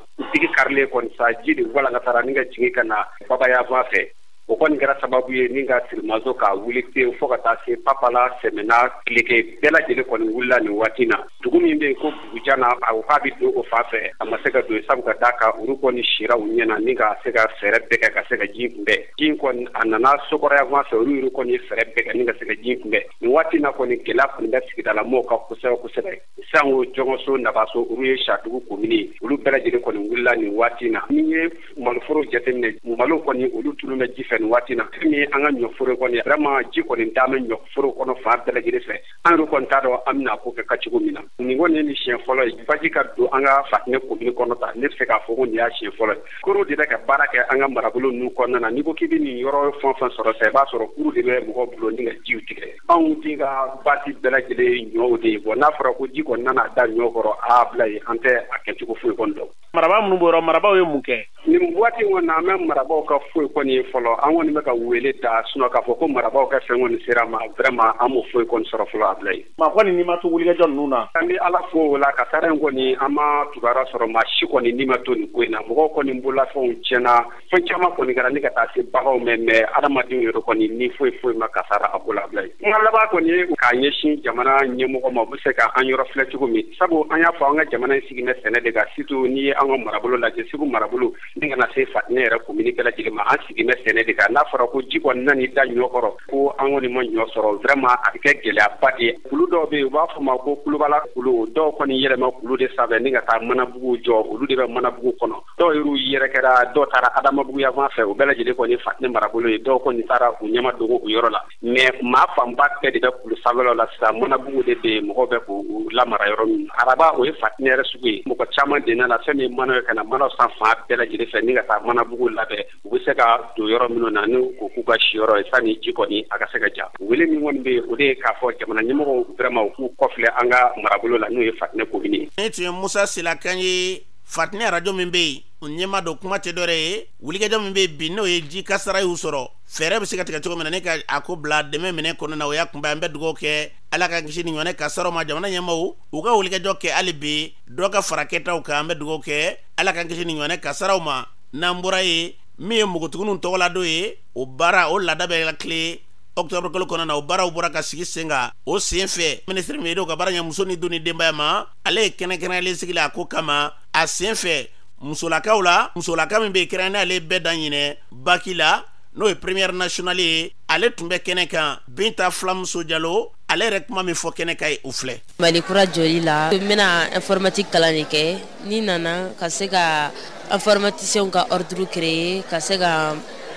Digi karilen kɔni sa, ji de walankatara ni ka jigin ka na Babaya fan fɛ. O kɔni kɛra sababu ye ni ka Sirimazo k'a wuli pewu, fo ka taa se Papala, Sɛmɛna, Tileke, bɛɛ lajɛlen kɔni wulila nin waati na. Dugu min bɛ yen ko Bugujana, a ko k'a bɛ don o fan fɛ, a ma se ka don, sabu ka d'a kan olu kɔni sira u ɲɛna ni ka se ka fɛɛrɛ bɛɛ kɛ ka se ka ji kunbɛn. Ji in kɔni a nana Sokɔrɔ fan fɛ, olu yɛrɛ kɔni ye fɛɛrɛ bɛɛ kɛ ni ka se ka ji kunbɛn. Nin waati na kɔni, gɛlɛya kɔni bɛ sigidala mɔgɔw kan kosɛbɛ kosɛbɛ. Sango Jɔngɔso, Nabaso, olu ye Sadugu komini ye, olu bɛɛ lajɛlen kɔni wulila nin waati na. N'i ye maloforo jateminɛ, malo kɔni olu tunu bɛ ji fɛ nin waati na. Fɛn min ye an ka ɲɔforo kɔni, vraiment ji kɔni dalen bɛ ɲɔforo kɔnɔ fan bɛɛ lajɛlen fɛ. An yɛrɛ kɔni t'a dɔn an bɛna ko kɛ ka cogo min na. Nin kɔni ye nin siɲɛ fɔlɔ ye baji ka don an ka Fatinɛ komini kɔnɔ ta. Ne bɛ se k'a fɔ ko nin y'a siɲɛ fɔlɔ ye. Kuru de bɛ ka baara kɛ an ka marabolo ninnu kɔnɔna na. N'i ko k'i bɛ nin yɔrɔ fɛn o fɛn sɔrɔ sisan, i b'a sɔrɔ kuru de bɛ mɔgɔw bolo ni ka jiw tigɛ. Anw den ka baasi bɛɛ lajɛlen ye ɲɔw de ye. Bon, n'a fɔra ko ji kɔni nana da ɲɔ kɔrɔ, a bila yen, an tɛ a kɛcogo foyi kɔni dɔn. Marabaa minnu bɔra, marabaaw ye mun kɛ? Nin waati kɔni na, an bɛ marabaaw ka foyi kɔni ye fɔlɔ. An kɔni bɛ ka wele da, sinon k'a fɔ ko marabaaw ka fɛn kɔni sera ma, vraiment an m'o foyi kɔni sɔrɔ fɔlɔ, a bila yen. Maa kɔni n'i ma to wulikajɔ ninnu na. An bɛ Ala fo o la, kasara in kɔni, an ma kibaruya sɔrɔ, maa si kɔni ni ma to nin ko in na. Mɔgɔw kɔni bololafɛnw tiɲɛna, fɛn caman kɔni kɛra ni ka taa se baganw mɛ, mais adamadenw yɛrɛ kɔni ni foyi foyi ma kasara a ko la, a bila yen. Kuma laban kɔni ye k'a ɲɛsin jamana ɲɛmɔgɔ ma, u bɛ se ka an yɔrɔ filɛ cogo min, sabu an y'a fɔ an ka jamana in sigi bɛ sɛnɛ de kan, surtout n'i ye an ka marabolo lajɛ, Segu marabolo ni kana se Fatinɛ yɛrɛ komini bɛɛ lajɛlen ma, an sigi bɛ sɛnɛ de kan. N'a fɔra ko ji kɔni nan'i da ɲɔ kɔrɔ, ko an kɔni ma ɲɔ sɔrɔ, vraiment a bɛ kɛ gɛlɛyaba de ye. Kulu dɔw bɛ yen, u b'a fɔ ma ko kulubala kulu, dɔw kɔni yɛlɛma kulu de sanfɛ ni ka taa manabugu jɔ, olu de bɛ manabugu kɔnɔ. Dɔw yɛrɛ yɛrɛ kɛra, dɔw taara Adamabugu yanfan fɛ, o bɛɛ lajɛlen kɔni Fatinɛ marabolo ye. Dɔw kɔni taara u ɲɛma dogo o yɔrɔ la, mais maa fanba bɛɛ de bɛ kulu sanfɛlaw la sisan. Manabugu de bɛ yen, mɔgɔw bɛ k'u lamara yɔrɔ min. Araba, o ye Fatinɛ yɛrɛ sugu ye, mɔgɔ caman de nana fɛn min mana ye ka na manaw san fan bɛɛ lajɛlen fɛ ni ka taa manabugu labɛn, u bɛ se ka don yɔrɔ minnu na ni o k'u ka siyɔrɔ ye sanni ji kɔni a ka se ka ja. Wele min kɔni bɛ yen, o de ye k'a fɔ jamana ɲɛmɔgɔw vraiment u k'u kɔfilɛ an ka marabolo la, n'o ye Fatinɛ komini ye. Ne tun ye Musa Sila kan ye, Fatinɛ arajo min bɛ yen, o ɲɛma don. Kuma tɛ dɔwɛrɛ ye, wulikajɔ min bɛ yen bi, n'o ye ji kasara y'u sɔrɔ, fɛɛrɛ bɛ se ka tigɛ cogo min na ne ka a ko bila dɛmɛ minɛ kɔnɔna na, o y'a kunba. An bɛ dugawu kɛ, Ala ka kisi ni ɲɔgɔnɛ kasaraw ma. Jamana ɲɛmaaw, u ka wulikajɔ kɛ hali bi, dɔ ka fara kɛtaw kan. An bɛ dugawu kɛ, Ala ka kisi ni ɲɔgɔnɛ kasaraw ma. N'an bɔra yen, min ye npogotigininw tɔgɔladon ye, o baara o laada bɛ la tile octobre kalo kɔnɔna na, o baaraw bɔra ka sigi sen kan. O sen fɛ, minisiri min ka baara ɲɛ muso ni du ni denbaya ma, ale ye kɛnɛkɛrɛnlen sigi la a ko kama. A sen fɛ, musolakaw la, musolaka min bɛ yen kɛrɛnkɛrɛnnen, ale bɛɛ dan ɲinɛ bac la, n'o ye première nationale ye, ale tun bɛ kɛnɛ kan, Binta Fulamuso Jalo. Ale yɛrɛ kuma min fɔ kɛnɛ kan ye, o filɛ. Mali kura jɔli la, n bɛna informatique kalan de kɛ. Ni nana ka se ka informaticiens ka ordre créer, ka se ka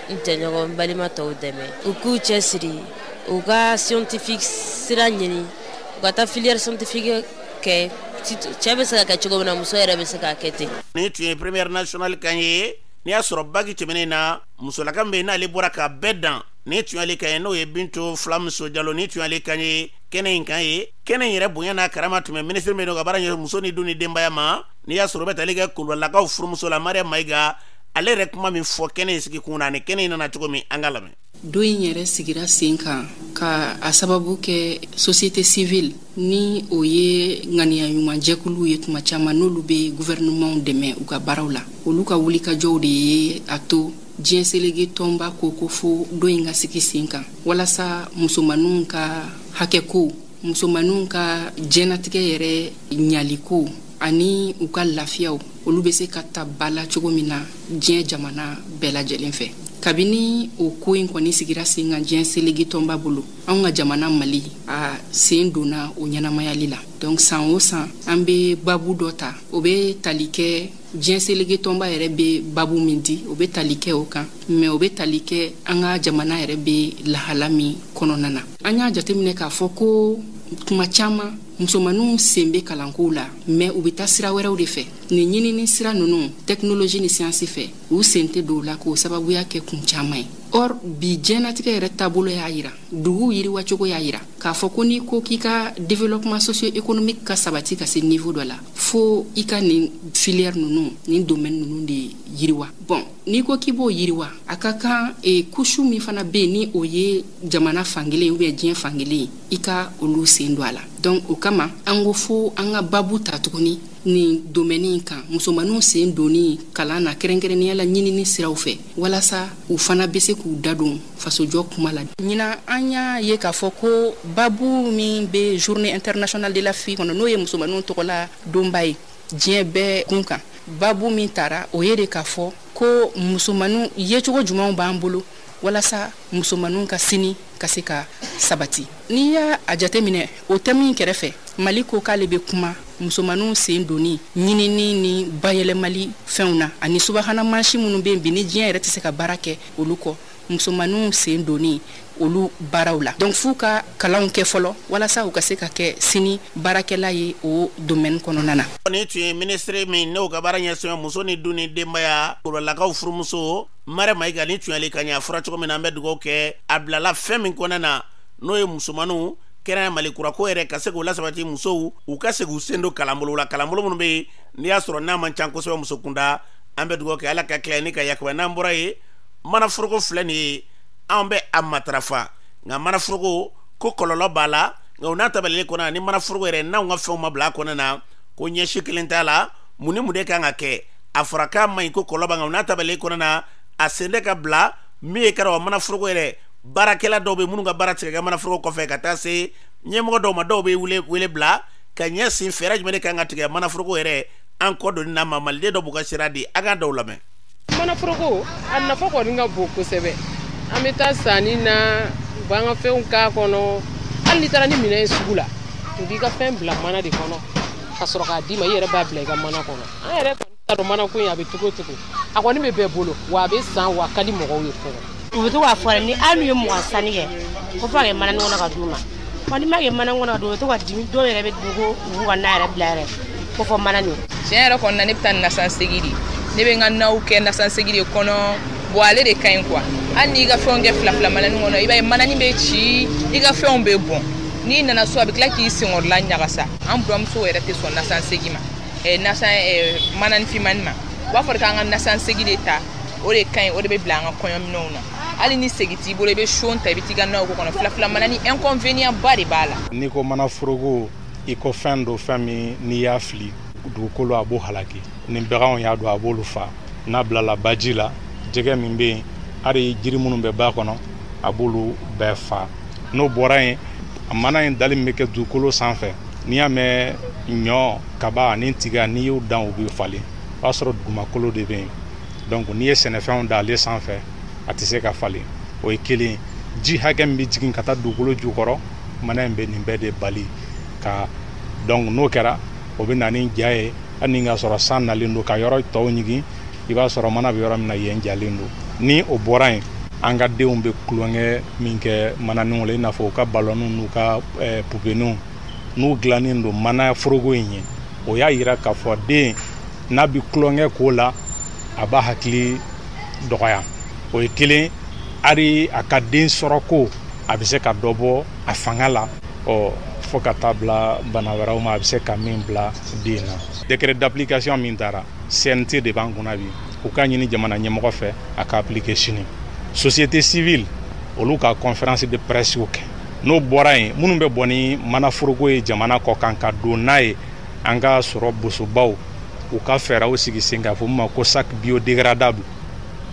n jɛɲɔgɔn balima tɔw dɛmɛ, u k'u cɛ siri, u ka scientifique sira ɲini, u ka taa filière scientifique kɛ. Cɛ bɛ se ka kɛ cogo min na, muso yɛrɛ bɛ se k'a kɛ ten. Nin tun ye première nationale kan ye. N'i y'a sɔrɔ bac tɛmɛnen na, musolaka min bɛ yen n'ale bɔra ka bɛɛ dan, nin tun y'ale kan ye, n'o ye Bintu Fulamuso Jalo. Nin tun y'ale kan ye kɛnɛ in kan ye. Kɛnɛ in yɛrɛ bonya n'a karama tun bɛ minisiri min don ka baara ɲɛsin muso ni du ni denbaya ma, n'i y'a sɔrɔ o bɛ tali kɛ kulubalilakaw furumuso la, Mariam Mayiga, ale yɛrɛ kuma min fɔ kɛnɛ in sigi kun na ani kɛnɛ in nana cogo min, an ka lamɛn. Don in yɛrɛ sigira sen kan ka a sababu kɛ société civile, ni o ye ŋaniya ɲuman jɛkuluw ye, tuma caman n'olu bɛ gouvernementw dɛmɛ u ka baaraw la, olu ka wulikajɔw de ye a to diɲɛ selege tɔnba ko ko fo don in ka sigi sen kan, walasa musomaninw ka hakɛkow, musomaninw ka diɲɛnatigɛ yɛrɛ ɲaliko ani u ka lafiyaw, olu bɛ se ka ta ba la cogo min na diɲɛ jamana bɛɛ lajɛlen fɛ. Kabini o ko in kɔni sigira sen kan diɲɛ selege tɔnba bolo, anw ka jamana Mali a sen donna o ɲɛnamayali la. Donc san o san, an bɛ babu dɔ ta, o bɛ tali kɛ diɲɛ selege tɔnba yɛrɛ bɛ babu min di, o bɛ tali kɛ o kan, mais o bɛ tali kɛ an ka jamana yɛrɛ bɛ lahala min kɔnɔna na. An y'a jateminɛ k'a fɔ ko tuma caman musomaninw sen bɛ kalankow la, mais u bɛ taa sira wɛrɛw de fɛ. Nin ɲinini sira ninnu, technologie ni science fɛ, u sen tɛ don o la, k'o sababuya kɛ kun caman ye. Or bi diɲɛnatigɛ yɛrɛ taabolo y'a yira, duguw yiriwacogo y'a yira k'a fɔ ko n'i ko k'i ka développement socio-économique ka sabati ka se niveau dɔ la, fo i ka nin filière ninnu, nin domaine ninnu de yiriwa. Bon, n'i ko k'i b'o yiriwa, a ka kan couche min fana bɛ yen, ni o ye jamana fankelen ou bien diɲɛ fankelen ye, i ka olu sen don a la. Donc o kama an ko fo an ka babu ta tuguni nin domaine in kan, musomaninw sen donni kalan na, kɛrɛnkɛrɛnnenya la ɲinini siraw fɛ, walasa u fana bɛ se k'u da don fasojɔ kuma la. Ɲinan, an y'a ye k'a fɔ ko babu min bɛ Journée internationale de la fille kɔnɔ, n'o ye musomaninw tɔgɔla donba ye diɲɛ bɛɛ kun kan, babu min tara, o ye de k'a fɔ ko musomaninw yecogo jumɛnw b'an bolo walasa musomaninw ka sini ka se ka sabati. N'i y'a a jateminɛ, o thème in kɛrɛfɛ, Mali ko k'ale bɛ kuma musomaninw sen donni ɲinini ni bayɛlɛmali fɛnw na, ani subahana mansin minnu bɛ yen bi, ni diɲɛ yɛrɛ tɛ se ka baara kɛ olu kɔ, musomaninw sen donni olu baaraw la. Donc f'u ka kalanw kɛ fɔlɔ walasa u ka se ka kɛ sini baarakɛla ye o domaine kɔnɔna na. Ni tun ye minisiri min n'o ka baara ɲɛsin muso ni du ni denbaya, kulubalilakaw furumuso Mara Mayiga, ni tunyali ka ɲɛ a fɔra cogo min na, an bɛ dugawu kɛ a bilala fɛn min kɔnɔna na, n'o ye musomaninw kɛnɛya Mali kurako yɛrɛ ka se k'o lasabati, musow u ka se k'u sen don kalanbolo la, kalanbolo minnu bɛ yen n'i y'a sɔrɔ n'a man ca kosɛbɛ muso kunda. An bɛ dugawu kɛ Ala ka tila ni ka yakuba. N'an bɔra yen, manaforoko filɛ nin ye, anw bɛ a matarafa, nka manaforoko ko kɔlɔlɔ b'a la. Nka o n'a ta bɛɛ kɔnɔ, ni manaforoko yɛrɛ n'anw ka fɛnw ma bila a kɔnɔ na, ko ɲɛsi kelen t'a la. Mun ni mun de kan ka kɛ? A fɔra k'a man ɲi, ko kɔlɔlɔ b'a, nka o n'a ta bɛɛ kɔnɔ na, a sen tɛ ka bila min ye kɛra manaforoko yɛrɛ baarakɛla dɔw bɛ minnu ka baara tigɛ ka manaforoko kɔfɛ, ka taa se ɲɛmɔgɔ dɔw ma, dɔw bɛ wele bila ka ɲɛsin fɛɛrɛ jumɛn de kan ka tigɛ manaforoko yɛrɛ an kɔ donni na ma. Maliden dɔ b'u ka sira di, a ka dɔw lamɛn. Manaforoko a nafa kɔni ka bon kosɛbɛ. An bɛ taa sanni na, u b'an ka fɛnw k'a kɔnɔ. Hali n'i taara ni minɛn ye sugu la, u b'i ka fɛn bila mana de kɔnɔ ka sɔrɔ k'a d'i ma, i yɛrɛ b'a bila i ka mana kɔnɔ. An yɛrɛ kɔni t'a dɔn manako in a bɛ cogo o cogo, a kɔni bɛ bɛɛ bolo, wa a bɛ san, wa a ka di mɔgɔw ye fɛnɛ. U bɛ to k'a fɔ ni hali n'u ye 20 sanni kɛ, ko fo a kɛ mana kɔnɔ ka d'u ma. Wa n'i ma kɛ mana kɔnɔ ka d'u ma, u bɛ to ka dimi. Dɔw yɛrɛ bɛ dimi ko u b'u ka na yɛrɛ bila yɛrɛ ko fɔ mana nin. Tiɲɛ yɛrɛ kɔni na, ne bɛ taa nasansegi de, ne bɛ n ka naw kɛ nasansegi de kɔnɔ. Bon, ale de ka ɲi quoi. Hali n'i ka fɛnw kɛ fila fila manani kɔnɔ, i b'a ye manani bɛ ci, i ka fɛnw bɛ bɔn. N'i nana so, a bɛ tila k'i senkɔrɔla ɲagasa. An buramusow yɛrɛ tɛ sɔn nasansegi ma, nasan manani finmani ma. U b'a fɔ k'an ka nasansegi de ta, o de ka ɲi, o de bɛ bila an ka kɔɲɔminɛnw na. Hali ni segi t'i bolo, i bɛ son ta, i bɛ t'i ka naw k'o kɔnɔ. Fila fila manani, inconvénient ba de b'a la. N'i ko manaforoko, i ko fɛn dɔ, fɛn min n'i y'a fili dugukolo, a b'o halaki. Ni baganw y'a don, a b'olu fa. N'a bilala baji la, jɛgɛ min bɛ yen, hali jiri minnu bɛ ba kɔnɔ, a b'olu bɛɛ fa. N'o bɔra yen, a mana in dali min bɛ kɛ dugukolo sanfɛ, n'i y'a mɛn ɲɔ, kaba ani tiga, n'i y'u dan, u bɛ falen, o y'a sɔrɔ dugumakolo de bɛ yen. Donc n'i ye sɛnɛfɛnw da ale sanfɛ, a tɛ se ka falen. O ye kelen. Ji hakɛ min bɛ jigin ka taa dugukolo jukɔrɔ, mana in bɛ nin bɛɛ de bali ka. Donc n'o kɛra, o bɛ na ni ja ye. Hali ni ka sɔrɔ san nalen don ka yɔrɔ tɔw ɲigin, i b'a sɔrɔ mana bɛ yɔrɔ min na, yen jalen don. Ni o bɔra yen, an ka denw bɛ tulonkɛ min kɛ mananiw la, i n'a fɔ u ka balɔnw n'u ka pupeniw, n'u dilannen don mana foroko in ye, o y'a yira k'a fɔ den n'a bɛ tulonkɛ k'o la, a b'a hakili dɔgɔya. O ye kelen. Hali a ka den sɔrɔ ko, a bɛ se ka dɔ bɔ a fanga la, ɔ fo ka taa bila bana wɛrɛw ma, a bɛ se ka min bila den na. Décret d'application min taara, CNT de b'an kunna bi, u k'a ɲini jamana ɲɛmɔgɔ fɛ a ka appliquer sini. Société civile, olu ka conférence de presse kɛ. N'o bɔra yen, minnu bɛ bɔ ni manaforoko ye jamana kɔ kan ka don n'a ye an ka sɔrɔ bosobaw, u ka fɛɛrɛw sigi sen kan, fɔ min ma ko sac biodégradable,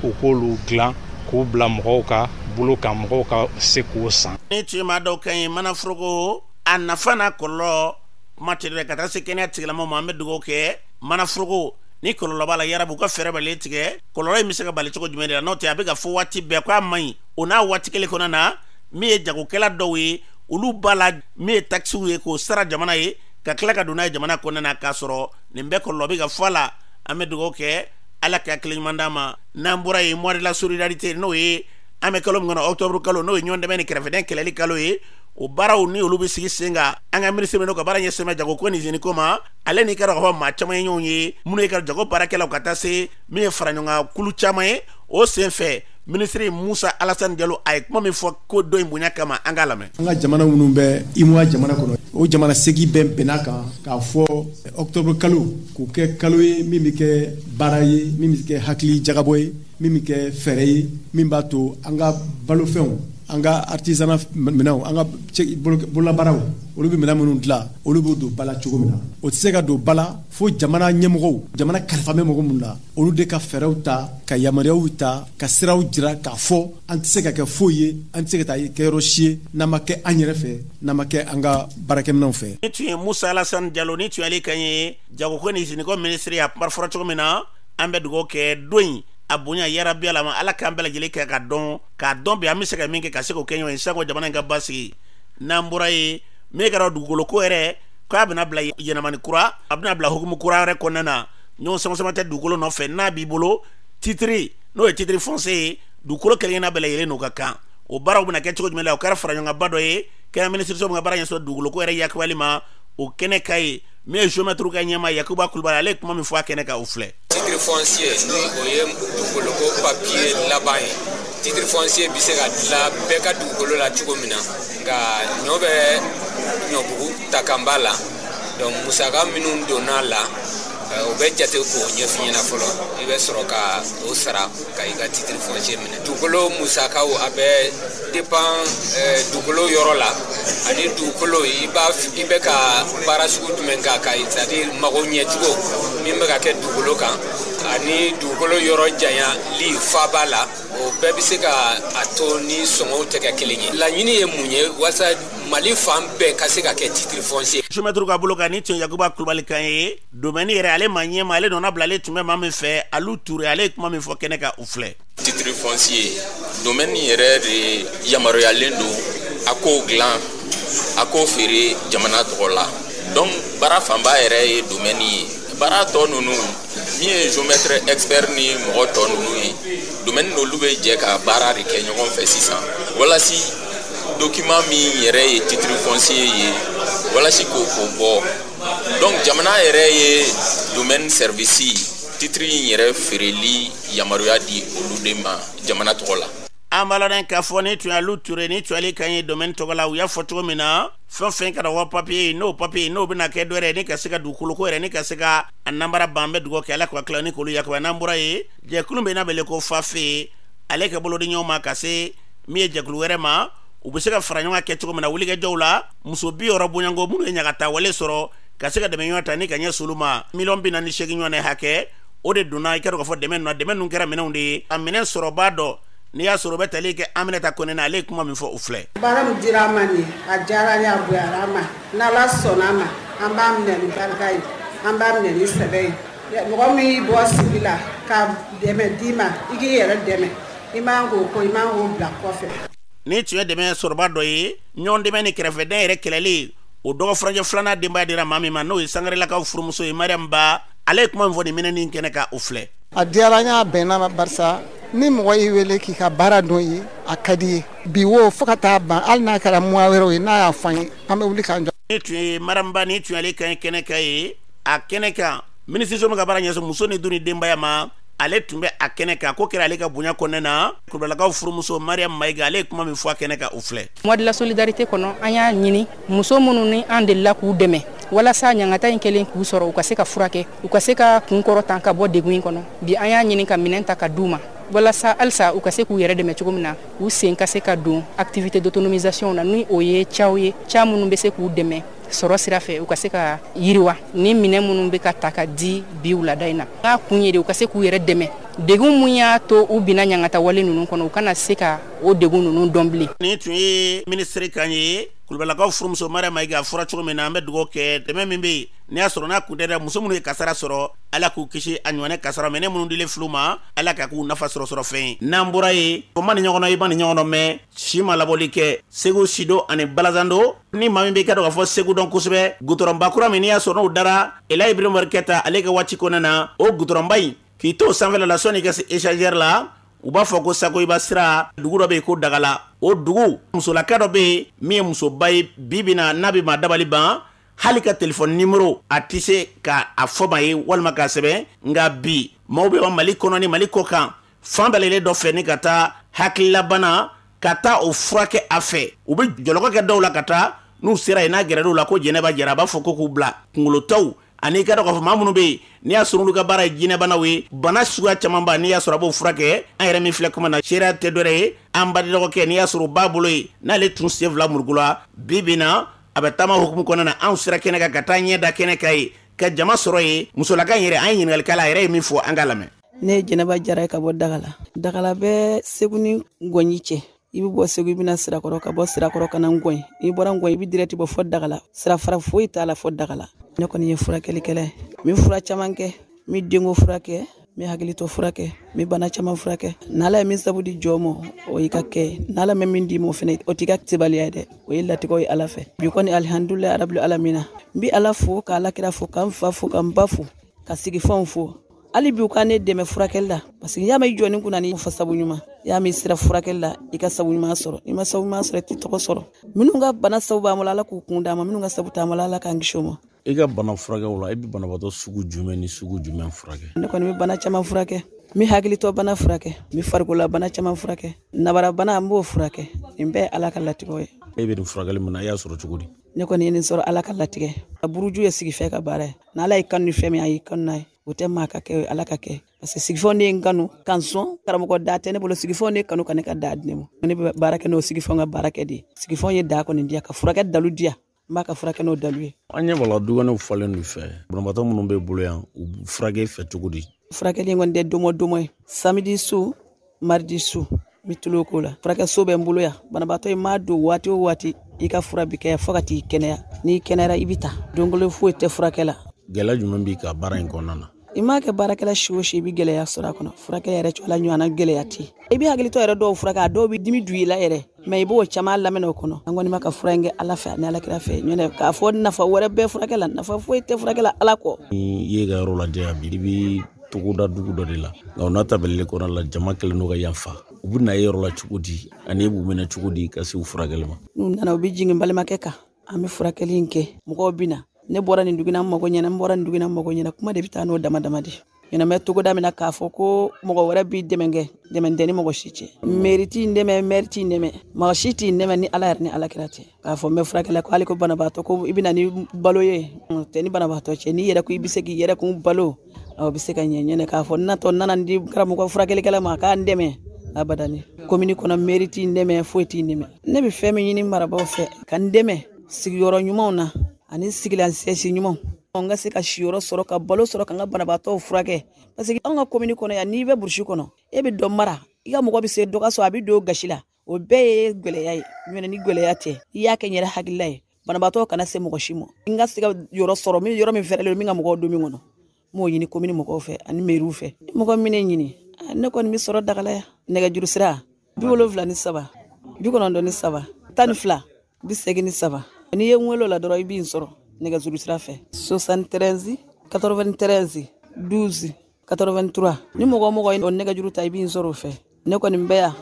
u k'olu dilan k'u bila mɔgɔw ka bolo kan, mɔgɔw ka se k'o san. Ni tun ye maa dɔw kan ye, manaforoko a nafa n'a kɔlɔlɔ kuma tɛ dɛ, ka taa se kɛnɛya tigilamɔgɔw ma. An bɛ dugawu kɛ manaforoko Ni kɔlɔlɔ b'a la, yarabi u ka fɛɛrɛ balen tigɛ. Kɔlɔlɔ in bɛ se ka bali cogo jumɛn de la? N'o tɛ, a bɛ ka fɔ waati bɛɛ ko a man ɲi. O n'a waati kelen kɔnɔna na, min ye jagokɛla dɔw ye, olu b'a la min ye takisiw ye k'o sara jamana ye, ka tila ka don n'a ye jamana kɔnɔna na, k'a sɔrɔ nin bɛɛ kɔlɔlɔ bɛ ka fɔ a la. An bɛ dugawu kɛ, Ala ka hakili ɲuman d'an ma. N'an bɔra yen, mois de la solidarité, n'o ye an bɛ kalo min kɔnɔ, octobre kalo, n'o ye ɲɔgɔn dɛmɛ ni kɛrɛfɛdɛn kɛlɛli kalo ye, o baaraw ni olu bɛ sigi sen kan. An ka minisiri min ka baara ɲɛsin bɛ jago ko ni ko ma, ale n'i ka dɔn k'a fɔ maa caman ye ɲɔgɔn ye, minnu ye ka jago baarakɛlaw, ka taa se min ye fara ɲɔgɔn kan kulu caman ye. O sen fɛ, minisiri Musa Alasani Jalo, a ye kuma min fɔ ko dɔ in bonya kama, an k'a lamɛn. An ka jamana minnu bɛ UEMOA jamana kɔnɔ, o jamana 8 bɛɛ bɛnna kan k'a fɔ octobre kalo k'o kɛ kalo ye min bɛ kɛ baara ye, min bɛ kɛ hakili jagabɔ ye, min bɛ kɛ fɛɛrɛ ye, min b'a to an ka balofɛnw, an ka artisanat minɛnw, an ka bololabaaraw, olu bɛ minɛn minnu dilan, olu b'o don ba la cogo min na. O tɛ se ka don ba la fo jamana ɲɛmɔgɔw, jamana kalifa bɛ mɔgɔ minnu na, olu de ka fɛɛrɛw ta, ka yamaruyaw ta, ka siraw jira k'a fɔ an tɛ se ka kɛ foyi ye, an tɛ se ka taa kɛyɔrɔ si ye n'an ma kɛ an yɛrɛ fɛ, n'an ma kɛ an ka baarakɛminɛnw fɛ. Ni tun ye Musa Alasani Jalo, ni tun y'ale kan ye, jagoko ni iziniko minisiri. A kuma fɔra cogo min na, an bɛ dugawu kɛ don in a bonya, yarabi Ala ma, Ala k'an bɛɛ lajɛlen kɛ ka dɔn, k'a dɔn bi an bɛ se ka min kɛ, ka se k'o kɛ ɲɔgɔn ye sanko jamana in ka basigi. N'an bɔra yen, min kɛra dugukolo ko yɛrɛ, k'a bɛna bila yɛlɛmani kura, a bɛna bila hukumu kura yɛrɛ kɔnɔna na. Ɲɔgɔn sama-sama tɛ dugukolo nɔfɛ. N'a b'i bolo titre, n'o ye titre foncier ye, dugukolo kelen-kelenna bɛɛ lajɛlen n'o ka kan. O baaraw bɛna kɛ cogo jumɛn la? O kɛra fara ɲɔgɔnkanba dɔ ye kɛra minisiriso min ka baara ɲɛsin dugukolo ko yɛrɛ yakubali ma, o kɛnɛ ka ye. Min ye géomètre ka ɲɛma Yakuba Kulubali, ale ye kuma min fɔ a kɛnɛ kan, o filɛ. Titre foncier, ni o ye dugukoloko papier laban ye, titre foncier bɛ se ka dilan bɛɛ ka dugukolo la cogo min na, nka ɲɔ bɛ ɲɔbugu ta kan b'a la. Donc musaka minnu donna la, o bɛ jate k'o ɲɛf'i ɲɛna fɔlɔ, i bɛ sɔrɔ ka o sara ka i ka titre foncier minɛ. Dugukolo musakaw, a bɛ dépend dugukolo yɔrɔ la ani dugukolo i b'a i bɛ ka baara sugu jumɛn k'a kan, c'est à dire mago ɲɛcogo min bɛ ka kɛ dugukolo kan, ani dugukolo yɔrɔ janyali faaba la, o bɛɛ bɛ se ka a to ni sɔngɔw tɛ kɛ kelen ye. Laɲini ye mun ye? Walasa Mali fan bɛɛ ka se ka kɛ titre foncier. Géomètre ka bolo kan, ni tun Yakuba Kulubali kan ye, domaine yɛrɛ, ale ma ɲɛma, ale nɔna bila, ale tun bɛ maa min fɛ, Alu Ture, ale ye kuma min fɔ kɛnɛ kan, o filɛ. Titre foncier, domaine yɛrɛ de yamaruyalen don a k'o dilan, a k'o feere jamana tɔgɔ la. Donc baara fanba yɛrɛ ye domaine ye. Baara tɔ ninnu, min ye géomètre expert ni mɔgɔ tɔ ninnu ye, domaine n'olu bɛ jɛ ka baara de kɛ ɲɔgɔn fɛ sisan, walasi document min yɛrɛ ye titre foncier ye, walasi k'o o bɔ. Donc jamana yɛrɛ ye domaine service titre in yɛrɛ feereli yamaruya di olu de ma jamana tɔgɔ la. An b'a lɔn k'a fɔ ni tun y'Alu Ture, ni tun y'ale kan ye domaine tɔgɔ la. U y'a fɔ cogo min na, fɛn fɛn kɛra wa papier, n'o papier n'o bɛna kɛ dɔ yɛrɛ ni ka se ka dugukolo ko yɛrɛ ni ka se ka a nanbara ban, an bɛ dugawu kɛ, Ala k'u hakili ni k'olu yakuba. N'an bɔra yen, jɛkulu bɛ n'a wele ko FAFE, ale ka bolo di ɲɔgɔn ma ka se min ye jɛkulu wɛrɛ ma, u bɛ se ka fara ɲɔgɔn kan kɛ cogo min na wulikajɔw la, muso 60 bonyanko minnu ye ɲagata wale sɔrɔ, ka se ka dɛmɛ ɲɔgɔn ta ni ka ɲɛ olu ma. Miliyɔn 48 ɲɔgɔn hakɛ, o de donna. I ka dɔn k'a fɔ dɛmɛ ninnu, dɛmɛ ninnu kɛra minɛnw de ye. A minɛn sɔrɔba dɔ, n'i y'a sɔrɔ o bɛ tali kɛ Aminata Kɔnɛ na, ale ye kuma min fɔ, o filɛ. Baara min dira an ma nin, a diyara an ye, a bonyara an ma. N'Ala sɔnna a ma, an b'a minɛ ni barika ye, an b'a minɛ ni sɛbɛ ye. Mɔgɔ min y'i bɔ sigi la ka dɛmɛ d'i ma, i k'i yɛrɛ dɛmɛ, i man k'o ko, i man k'o bila kɔfɛ. Ni tun ye dɛmɛ sɔrɔba dɔ ye, ɲɔgɔn dɛmɛ ni kɛrɛfɛdɛn yɛrɛ kɛlɛli, o dɔgɔ furancɛ filanan denbaya dira maa min ma, n'o ye Sangarelakaw furumuso ye, Mariam Ba, ale ye kuma min fɔ nin minɛni kɛnɛ kan, o filɛ. A diyara n ye, a bɛnna ma, barisa ni mɔgɔ y'i wele k'i ka baara dɔn ye, a ka di ye bi wo fo ka taa ban. Hali n'a kɛra mois wɛrɛw ye, n'a y'a fɔ an ye, an bɛ wuli k'an jɔ. Ni tun ye Mariam Ba, ni tun y'ale kan ye kɛnɛ kan ye. A kɛnɛ kan, minisiriso min ka baara ɲɛsin muso ni du ni denbaya ma, ale tun bɛ a kɛnɛ kan. Ko kɛra ale ka bonya kɔnɔna na. Kulubalakaw furumuso Mariam Mayiga, ale ye kuma min fɔ a kɛnɛ kan, o filɛ. Mois de la solidarité kɔnɔ, an y'a ɲini muso minnu ni an delila k'u dɛmɛ walasa ɲangata in kɛlen k'u sɔrɔ, u ka se ka furakɛ, u ka se ka kun kɔrɔ ka bɔ degun in kɔnɔ. Bi, an y'a ɲini ka minɛn ta ka d'u ma walasa halisa u ka se k'u yɛrɛ dɛmɛ cogo min na, u sen ka se ka don activité d'autonomisation na, ni o ye caw ye, ca minnu bɛ se k'u dɛmɛ sɔrɔ sira fɛ, u ka se ka yiriwa. Ni minɛn minnu bɛ ka ta ka di bi wulada in na, n'a kun ye de u ka se k'u yɛrɛ dɛmɛ. Degun mun y'a to u binna ɲangatawale ninnu kɔnɔ, u kana se ka o degun ninnu dɔn bilen. Nin tun ye minisiri kan ye, Kulubalakaw furumuso Mariam Mayiga fɔra cogo min na. An bɛ dugawu kɛ, dɛmɛ min bɛ yen n'i y'a sɔrɔ n'a kun tɛ dɛ, muso minnu ye kasara sɔrɔ, Ala k'u kisi a ɲɔgɔnɛ kasara minɛ minnu dilen filiw ma, Ala ka k'u nafa sɔrɔ sɔrɔ fɛn ye. N'an bɔra yen, o ma nin ɲɔgɔn na, i ma nin ɲɔgɔn mɛn si ma labɔli kɛ Segu Sido ani Balazando. Ni maa min bɛ ka dɔn k'a fɔ Segu dɔn kosɛbɛ, gutɔrɔnba kura min n'i y'a sɔrɔ n'o dara Elayi Ibrahima Kɛta ale ka waati kɔnɔna na, o gutɔrɔnba in k'i to sanfɛla la sɔnni ka se échangeur la, u b'a fɔ ko Sakoyiba sira, dugu dɔ bɛ yen ko Dagala. O dugu musolaka dɔ bɛ yen min ye musoba ye bi bi na, n'a bɛ maa dabali ban, hali ka téléphone numéro a tɛ se ka a fɔ maa ye walima k'a sɛbɛn. Nka bi maaw bɛ Mali kɔnɔ ni Mali kɔ kan fan bɛɛ lajɛlen dɔ fɛ ni ka taa hakililabana ka taa o furakɛ a fɛ. U bɛ jɔlɔkɔ kɛ dɔw la ka taa, n'u sera yen, n'a gɛrɛl'u la ko Jɛnɛba Jara, a b'a fɔ ko k'u bila kunkolotɔw ani i ka dɔn k'a fɔ maa minnu bɛ yen n'i y'a sɔrɔ olu ka baara ye jinɛbanaw ye, bana suguya caman ba n'i y'a sɔrɔ a b'o furakɛ. An yɛrɛ min filɛ kuma na, seereya tɛ dɔwɛrɛ ye, an ba dɔgɔkɛ n'i y'a sɔrɔ o b'a bolo yen, n'ale tun sen fila muruku la, bi bi na a bɛ taama hukumu kɔnɔna na. Anw sera kɛnɛ kan ka taa ɲɛ da kɛnɛ kan yen ka jama sɔrɔ yen. Musolaka in yɛrɛ, an ye ɲininkali k'a la, a yɛrɛ ye min fɔ, an k'a lamɛn. Ne ye Jɛnɛba Jara ye ka bɔ Dagala. Dagala bɛ Segu ni Gɔnyi cɛ. I bɛ bɔ Segu, i bɛna Sirakɔrɔ, ka bɔ Sirakɔrɔ ka na Ngɔyi. N'i bɔra Ngɔyi, i bɛ direct bɔ fɔ Dagala. Sira fara foyi t'a la fɔ Dagala. Ne kɔni ye furakɛlikɛla ye. N bɛ fura caman kɛ, n bɛ denko furakɛ, n bɛ hakilitɔ furakɛ, n bɛ bana caman furakɛ. N'Ala ye min sabu di jɔn ma, o y'i ka kɛ. N'Ala ma min d'i ma, o fɛnɛ o t'i ka sebaliya ye dɛ, o ye latigɛw ye Ala fɛ. Bi kɔni, alihamdulilayi rabil alamina, n bɛ Ala fo, ka Ala kira fo, ka n fa fo, ka n ba fo, ka sigifɛnw fo. Hali bi u ka ne dɛmɛ furakɛli la, parce que y'a mɛn i jɔni kunna ni fa sabu ɲuman, y'a mɛn i sera furakɛli la, i ka sabu ɲuman sɔrɔ. N'i ma sabu ɲuman sɔrɔ, i t'i tɔgɔ sɔrɔ. Minnu ka bana sabu b'an bolo, Ala k'u kun d'an ma. Minnu ka sabu t'an bolo, Ala k'an kisi o ma. I ka bana furakɛw la, i bɛ banabaatɔ sugu jumɛn ni sugu jumɛn furakɛ? Ne kɔni bɛ bana caman furakɛ. N bɛ hakilitɔ bana furakɛ, n bɛ farikolola bana caman furakɛ, nabara bana n b'o furakɛ. Nin bɛɛ ye Ala ka latigɛw ye. E bɛ nin furakɛli min na, i y'a sɔrɔ cogo di? Ne kɔni ye nin sɔrɔ Ala ka latigɛ. A buruju ye sigifɛ ka baara ye. N'Ala y'i kanu ni fɛn min, a y'i kanu n'a ye. O tɛ maa ka kɛ, o ye Ala ka kɛ. Parce que sigifɛnw de ye n kanu ka n sɔn, karamɔgɔ da tɛ ne bolo, sigifɛnw de kanu ka ne ka da di ne ma. Ne bɛ baara kɛ n'o sigifɛnw ka baara kɛ de ye. Sigifɛnw ye da kɔni di yan, ka furakɛ dalu di yan, n b'a ka furakɛ n'o dalu ye. An ɲɛ b'a la, dukɔnɔw falen don fɛ. Banabaatɔ minnu bɛ bolo yan, u furakɛ fɛ cogo di? Furakɛli in kɔni tɛ domɔ domɔ ye. Samedi su, mardi su, n bɛ tulo k'o la. Furakɛso bɛ n bolo yan. Banabaatɔ i m'a don waati o waati, i ka fura bɛ kɛ yan fo ka t'i kɛnɛya. N'i kɛnɛyara, i bɛ taa. Don kelen foyi tɛ furakɛ la. Gɛlɛya jumɛn b'i ka baara in kɔnɔna na? I m'a kɛ baarakɛla si o si, i bɛ gɛlɛya sɔrɔ a kɔnɔ. Furakɛ yɛrɛ cogo la ɲɔgɔnna gɛlɛya tɛ yen. I bɛ hakilitɔ yɛrɛ dɔw furakɛ, a dɔw bɛ dimi don i la yɛrɛ, mɛ i b'o caman lamɛn o kɔnɔ. An kɔni ma ka fura in kɛ Ala fɛ ani Ala kira fɛ. Ɲɔntɛ k'a fɔ nafa wɛrɛ bɛɛ furakɛ la, nafa foyi tɛ furakɛ la Ala kɔ. Ni i ye ka yɔrɔ lajɛ yan bi, i bɛ togoda dugu dɔ de la, nka o n'a ta bɛɛ kɔnɔna la, jama kɛlen don ka yan fa. U bɛ na e yɔrɔ la cogo di, ani e b'u minɛ cogo di ka se u furakɛli ma? N'u nana, u bɛ jigin balimakɛ kan, an bɛ furakɛli in kɛ. Mɔgɔw bɛ na, ne bɔra nin dugu in na, n mago ɲɛna, n bɔra nin dugu in na, n mago ɲɛna. Kuma de bɛ taa n'o dama dama de. Ɲɛnamɛ togoda min na, k'a fɔ ko mɔgɔ wɛrɛ b'i dɛmɛ kɛ, dɛmɛ tɛ ni mɔgɔ si cɛ. Mairie t'i dɛmɛ, maire t'i dɛmɛ, mɔgɔ si t'i dɛmɛ ni Ala yɛrɛ ni Ala kira cɛ. K'a fɔ n bɛ furakɛ la, ko hali ko banabaatɔ ko i bɛ na ni balo ye, o tɛ ni banabaatɔ cɛ. N'i yɛrɛ ko i bɛ se k'i yɛrɛ kun balo, o bɛ se ka ɲɛ. Ɲɛnɛ k'a fɔ n natɔ n nana n di karamɔgɔ furakɛlikɛla ma k'a n dɛmɛ, abadani. Komini kɔnɔ, mairie t'i dɛmɛ, foyi t'i dɛmɛ. Ne bɛ fɛn min ɲini marabaaw fɛ, ka n dɛmɛ sigiyɔrɔ ɲumanw na ani sigilan sɛsi ɲumanw, n ka se ka siyɔrɔ sɔrɔ, ka balo sɔrɔ, ka n ka banabaatɔw furakɛ. Parce que anw ka komini kɔnɔ yan, n'i bɛ burusi kɔnɔ, e bɛ dɔ mara, i ka mɔgɔ bɛ se dɔ ka sɔrɔ, a bɛ don gasi la. O bɛɛ ye gɛlɛya ye. Ɲɔntɛ ni gɛlɛya tɛ, i y'a kɛ n yɛrɛ hakilila ye, banabaatɔ kana se mɔgɔ si ma. N ka se ka yɔrɔ sɔrɔ, min yɔrɔ min fɛrɛlen don, min ka mɔgɔw don min kɔnɔ, n b'o ɲini komini mɔgɔw fɛ ani meriw fɛ. Mɔgɔ min ne ɲini, ne kɔni bɛ sɔrɔ Dagala yan. Nɛgɛjuru sira 73 93 12 83. N'i ye n wele o la dɔrɔn, i b'i sɔrɔ nɛgɛjuru sira fɛ. 73 93 12 83. Ni mɔgɔ o mɔgɔ ye o nɛgɛjuru ta, i b'i sɔrɔ o fɛ. Ne kɔni bɛ yan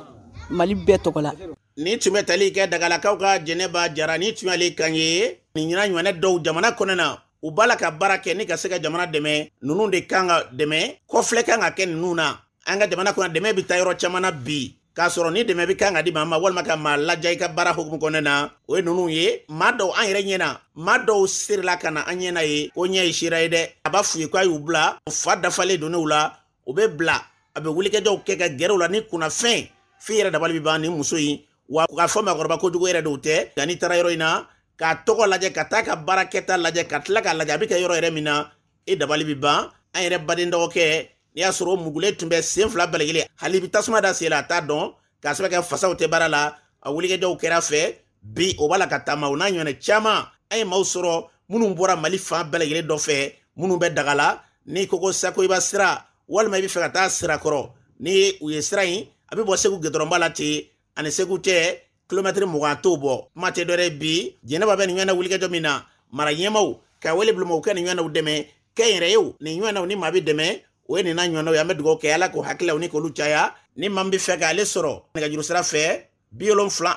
Mali bɛɛ tɔgɔ la. Ni tun bɛ tali kɛ Dagalakaw ka Jɛnɛba Jara, ni tun y'ale kan ye. Nin ɲinan ɲɔgɔnɛ dɔw jamana kɔnɔ na, u b'a la ka baara kɛ ni ka se ka jamana dɛmɛ. Ninnu de kan ka dɛmɛ, kɔfilɛ kan ka kɛ ninnu na. An ka jamana kɔnɔ, dɛmɛ bɛ taa yɔrɔ caman na bi, k'a sɔrɔ ni dɛmɛ bɛ kan ka di maa ma walima ka maa laja i ka baara hukumu kɔnɔna na, o ye ninnu ye. Maa dɔw an yɛrɛ ɲɛna, maa dɔw serila ka na an ɲɛna ye ko ɲɛ ye sira ye dɛ. A b'a f'u ye k'a y'u bila, fa dafalen donn'u la, u bɛ bila, a bɛ wulikajɔw kɛ ka gɛrɛ u la ni kunnafɛn f'i yɛrɛ dabali bɛ ban ni muso in. Wa k'a fɔ maakɔrɔba kojugu yɛrɛ dɔw tɛ, nka n'i taara yɔrɔ in na k'a tɔgɔ lajɛ, ka taa ka baarakɛta lajɛ, ka tila k'a lajɛ a bɛ kɛ yɔrɔ yɛrɛ min na, e dabali bɛ ban. An yɛrɛ baden dɔgɔkɛ N'i y'a sɔrɔ o mugulen tun bɛ sen fila bɛɛ lajɛlen, hali bi tasuma da sen la a t'a dɔn, k'a sababu kɛ fasaw tɛ baara la. A wulikajɔw kɛra fɛ bi, o b'a la ka taama. O n'a ɲɔgɔnna caman, an ye maaw sɔrɔ minnu bɔra Mali fan bɛɛ lajɛlen dɔ fɛ, minnu bɛ daga la. N'i ko ko Sakoyiba sira, walima i bɛ fɛ ka taa Sirakɔrɔ, ni u ye sira in, a bɛ bɔ Segu gudɔrɔnba la ten, ani Segu cɛ kilomɛtiri 20 t'o bɔ. Kuma tɛ dɔwɛrɛ, bi Jɛnɛba bɛ nin ɲɔgɔnna wulikajɔ min na, mara ɲɛmaaw ka wele bila u ka nin ɲɔgɔnnaw dɛmɛ, kɛnyɛrɛyew nin ɲɔgɔnnaw ni maa bɛ dɛmɛ, o ye nin n'a ɲɔgɔnnaw ye. An bɛ dugawu kɛ Ala k'o hakililaw ni k'olu caya. Ni maa min bɛ fɛ k'ale sɔrɔ nɛgɛjuru sira fɛ, 73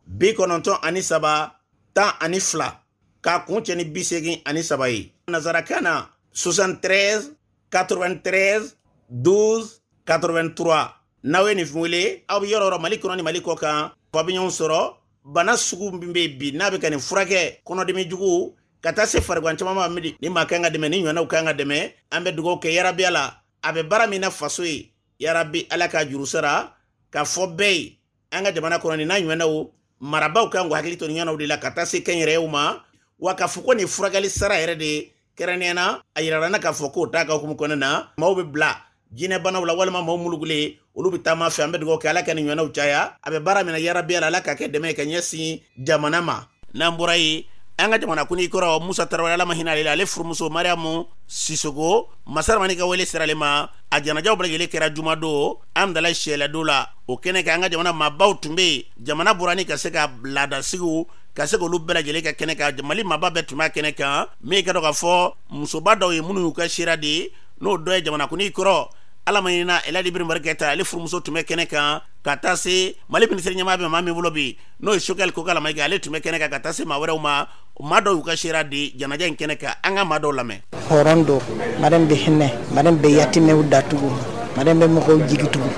93 12, k'a kun cɛ ni 83 ye. Nazarakan na 73 93 12 83. N'aw ye nin wele, aw bɛ yɔrɔ yɔrɔ Mali kɔnɔ ni Mali kɔ kan, aw bɛ ɲɔgɔn sɔrɔ. Bana sugu min bɛ bi n'a bɛ ka nin furakɛ, kɔnɔdimi jugu ka taa se farigan caman ma, ni maa kan ka dɛmɛ, ni ɲɔgɔnnaw kan ka dɛmɛ, an bɛ dugawu kɛ yarabi la. A bɛ baara min na faso ye, yarabi Ala ka juru sara. K'a fɔ bɛɛ ye, an ka jamana kɔnɔ nin n'a ɲɔgɔnnaw, marabaaw kan k'u hakili to nin ɲɔgɔnnaw de la ka taa se kɛnyɛrɛyew ma. Wa k'a fɔ ko nin furakɛli sara yɛrɛ de ye kɛrɛnkɛrɛnnenya na, a yirala n na k'a fɔ k'o t'a ka hukumu kɔnɔna na. Maaw bɛ bila jinɛbanaw la walima maaw mulukulen, olu bɛ taama fɛ. An bɛ dugawu kɛ Ala ka nin ɲɔgɔnnaw caya. A bɛ baara min na yarabi Ala ka kɛ dɛmɛ ye ka ɲɛsin jamana ma. N'an bɔra yen, an ka jamana kuntigi kɔrɔ Musa Tarawele, Ala ma hinɛ ale la, ale furumuso Mariamu Sisoko, Masaramani ka wele sira ale ma. A janajaw bɛɛ lajɛlen kɛra jumadon Amdala siyɛlɛdon la. O kɛnɛ kan, an ka jamana maabaw tun bɛ yen. Jamana bɔra ni ka se ka laadasigiw ka se k'olu bɛɛ lajɛlen kɛ kɛnɛ kan. Mali maaba bɛɛ tun b'a kɛnɛ kan. Min ka dɔn k'a fɔ musoba dɔw ye minnu y'u ka sira di, n'o dɔ ye jamana kuntigi kɔrɔ Ala ma hinɛ Elhaji Ibrahim Keyita, ale furumuso tun bɛ kɛnɛ kan. Ka taa se Mali minisiri ɲɛmaa bɛ maa min bolo bi, n'o ye Choguel Kokalla Maïga, ale tun bɛ kɛnɛ kan. Ka taa se maa wɛrɛw ma, maa dɔw y'u ka sira di janaja in kɛnɛ kan. An ka maa dɔw lamɛn. Hɔrɔn don, madame bɛ hinɛ, madame bɛ yatimɛw datugu, madame bɛ mɔgɔw jigi tugu.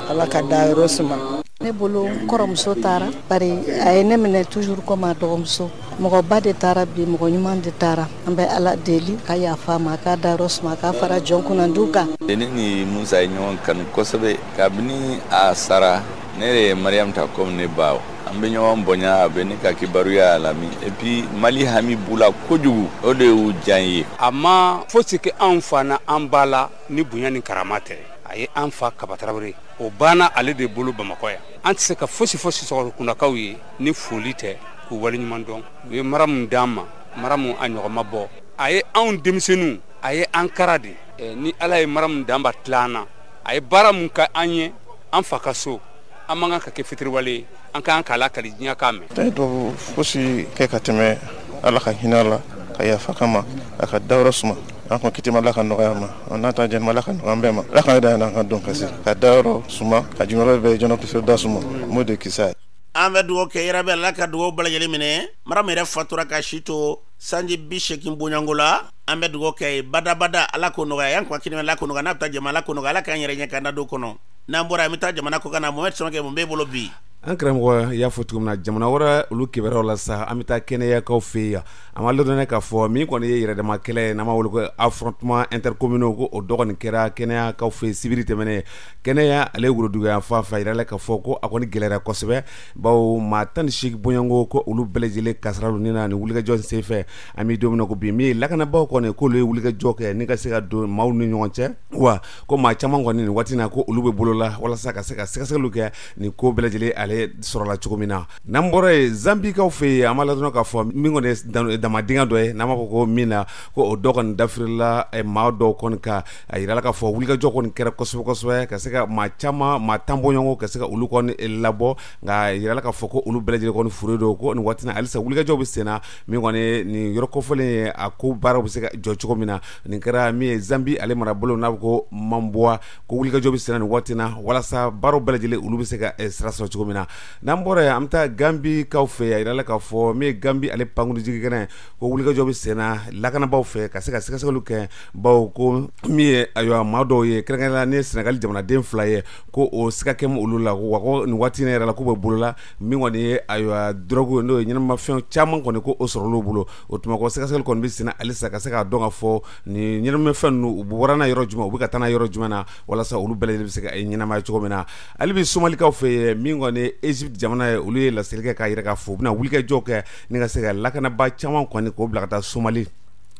Ala ka dayɔrɔ suma. Ne bolo kɔrɔmuso taara, bari a ye ne minɛ toujours comme a dɔgɔmuso. Mɔgɔba de taara bi, mɔgɔ ɲuman de taara. An bɛ Ala deli ka yafa ma, k'a dayɔrɔ suma, k'a fara jɔn kunnandiw kan. Ne ni Musa ye ɲɔgɔn kanu kosɛbɛ. Kabini a sara, ne de ye Mariam ta comme ne ba. An bɛ ɲɔgɔn bonya, a bɛ ne ka kibaruya lami. Et puis Mali hami b'u la kojugu, o de y'u diya n ye. A ma fosi kɛ anw fa na an ba la ni bonya ni karama tɛ. A ye an fa Kaba Tarawele, o banna ale de bolo Bamakɔ yan. An tɛ se ka fosi fosi sɔrɔ kundakaw ye ni foli tɛ, k'u waleɲuman dɔn. U ye mara mun d'an ma, mara mun a ɲɔgɔn ma bɔ. A ye anw denmisɛnninw, a ye an kara de. Ni Ala ye mara mun d'an ma tila an na, a ye baara mun kɛ an ye an fa ka so, an man kan ka kɛ fitiriwale ye, an ka kan k'a lakali diɲɛ k'a mɛn. Ne dɔw fosi kɛ ka tɛmɛ Ala ka hinɛ la, ka yafa kama, a ka dayɔrɔ suma. An kun kiti ma Ala ka nɔgɔya ma, an n'a ta jɛnɛma Ala ka nɔgɔya an bɛɛ ma. Ala ka yɛrɛ n'an ka don kasi, ka dayɔrɔ suma, ka jumɛn bɛɛ jɔnɔ kisɛ da suma, m'o de kisa ye. An bɛ dugawu kɛ yɛrɛ bɛ Ala ka dugawu bɛɛ lajɛlen minɛ. Mara min yɛrɛ fatura ka si to sanji 80 bonyanko la, an bɛ dugawu kɛ badabada Ala k'o nɔgɔya. Yan kun kini Ala k'o nɔgɔya, n'a bɛ taa jama Ala k'o nɔgɔya, Ala k'an yɛrɛ ɲɛ k'an da don kɔnɔ. N'an bɔra an bɛ taa jamana kɔ kan na. Mohamed Samakɛ, mun b'e bolo bi? An karamɔgɔ y'a fɔ cogo min na, jamana wɛrɛ olu kibaruyaw la sa, an bɛ taa kɛnɛyakaw fɛ yan. An b'a ladɔnniya k'a fɔ min kɔni ye yɛrɛdama kɛlɛ ye, n'an b'a wele ko affrontement intercommunaux, ko o dɔ kɔni kɛra kɛnɛyakaw fɛ sibiri tɛmɛnen. Kɛnɛya ale woroduguya fan fɛ, a yirala k'a fɔ ko a kɔni gɛlɛyara kosɛbɛ, bawo maa 18 bɔɲɔgɔnko ko olu bɛɛ lajɛlen kasara ni na nin wulikajɔ senfɛ. An bɛ don min na ko bi, min ye lakanabaaw kɔni k'olu ye wulikajɔ kɛ ni ka se ka don maaw ni ɲɔgɔn cɛ, wa ko maa caman kɔni nin waati na ko olu bɛ bolo la walasa ka se ka sɛgɛsɛgɛliw kɛ nin ko bɛɛ lajɛlen ale sɔrɔla cogo min na. N'an bɔra yen, Zambikaw fɛ yen, an b'a ladɔn k'a fɔ min kɔni ye damadingɛ dɔ ye, n'an b'a fɔ ko min na ko o dɔ kɔni dafirila maa dɔw kɔni kan. A yirala k'a fɔ wulikajɔ kɔni kɛra kosɛbɛ kosɛbɛ ka se ka maa caman, maa 10 bɔɲɔgɔnko ka se ka olu kɔni labɔ, nka a yirala k'a fɔ ko olu bɛɛ lajɛlen kɔni fure don, ko nin waati na halisa wulikajɔ bɛ sen na. Min kɔni nin yɔrɔ kofɔlen ye, a ko baaraw bɛ se ka jɔ cogo min na. Nin kɛra min ye Zambi ale marabolo, n'a bɛ ko Mamboa, ko wulikajɔ bɛ sen na nin waati na walasa baaraw bɛɛ lajɛlen olu bɛ se ka sira sɔrɔ cogo min na. N'an bɔra yen, an bɛ taa Gambikaw fɛ yen. A yirala k'a fɔ min ye Gambi ale pankurunjigin kɛnɛ, ko wulikajɔ bɛ sen na lakanabaaw fɛ ka se ka sɛgɛsɛgɛliw kɛ, bawo ko min ye ayiwa maa dɔw ye, kɛrɛnkɛrɛnnenya la ni ye Senegali jamanaden 2 ye, ko o siga kɛ olu la, wa ko nin waati in yɛrɛ la k'u bɛ bolo la. Min kɔni ye ayiwa drogue, n'o ye ɲɛnamafɛn caman kɔni, ko o sɔrɔla u bolo. O tuma ko sɛgɛsɛgɛli kɔni bɛ sen na halisa ka se k'a dɔn k'a fɔ nin ɲɛnamafɛn ninnu u bɔra n'a yɔrɔ jumɛn, u bɛ ka taa n'a yɔrɔ jumɛn na, walasa olu bɛɛ lajɛlen bɛ se ka ɲɛnamaya cogo min na. Hali bi Somalikaw fɛ yen, min kɔni ye Egypte jamana ye, olu ye laseli kɛ k'a yira k'a fɔ u bɛna wulikajɔ kɛ ni ka se ka lakanabaa caman kɔni k'o bila ka taa Somali.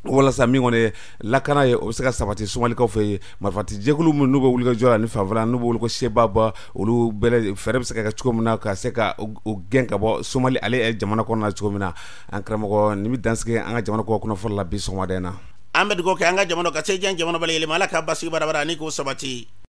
Walasa min kɔni ye lakana ye, o bɛ se ka sabati Somalikaw fɛ yen. Marifati jɛkulu minnu n'u bɛ wulikajɔ la ni fanfɛla, n'u bɛ wele ko Sebaba, olu bɛɛ fɛɛrɛ bɛ se ka kɛ cogo min na ka se ka u gɛn ka bɔ Somali ale jamana kɔnɔna na cogo min na. An karamɔgɔ, nin bɛ dansigi an ka jamana kɔ kunnafoni la bi sɔgɔmada in na. An bɛ dugawu kɛ an ka jamana ka se diɲɛ jamana bɛɛ lajɛlen ma. Ala ka basigi barabara ani k'o sabati.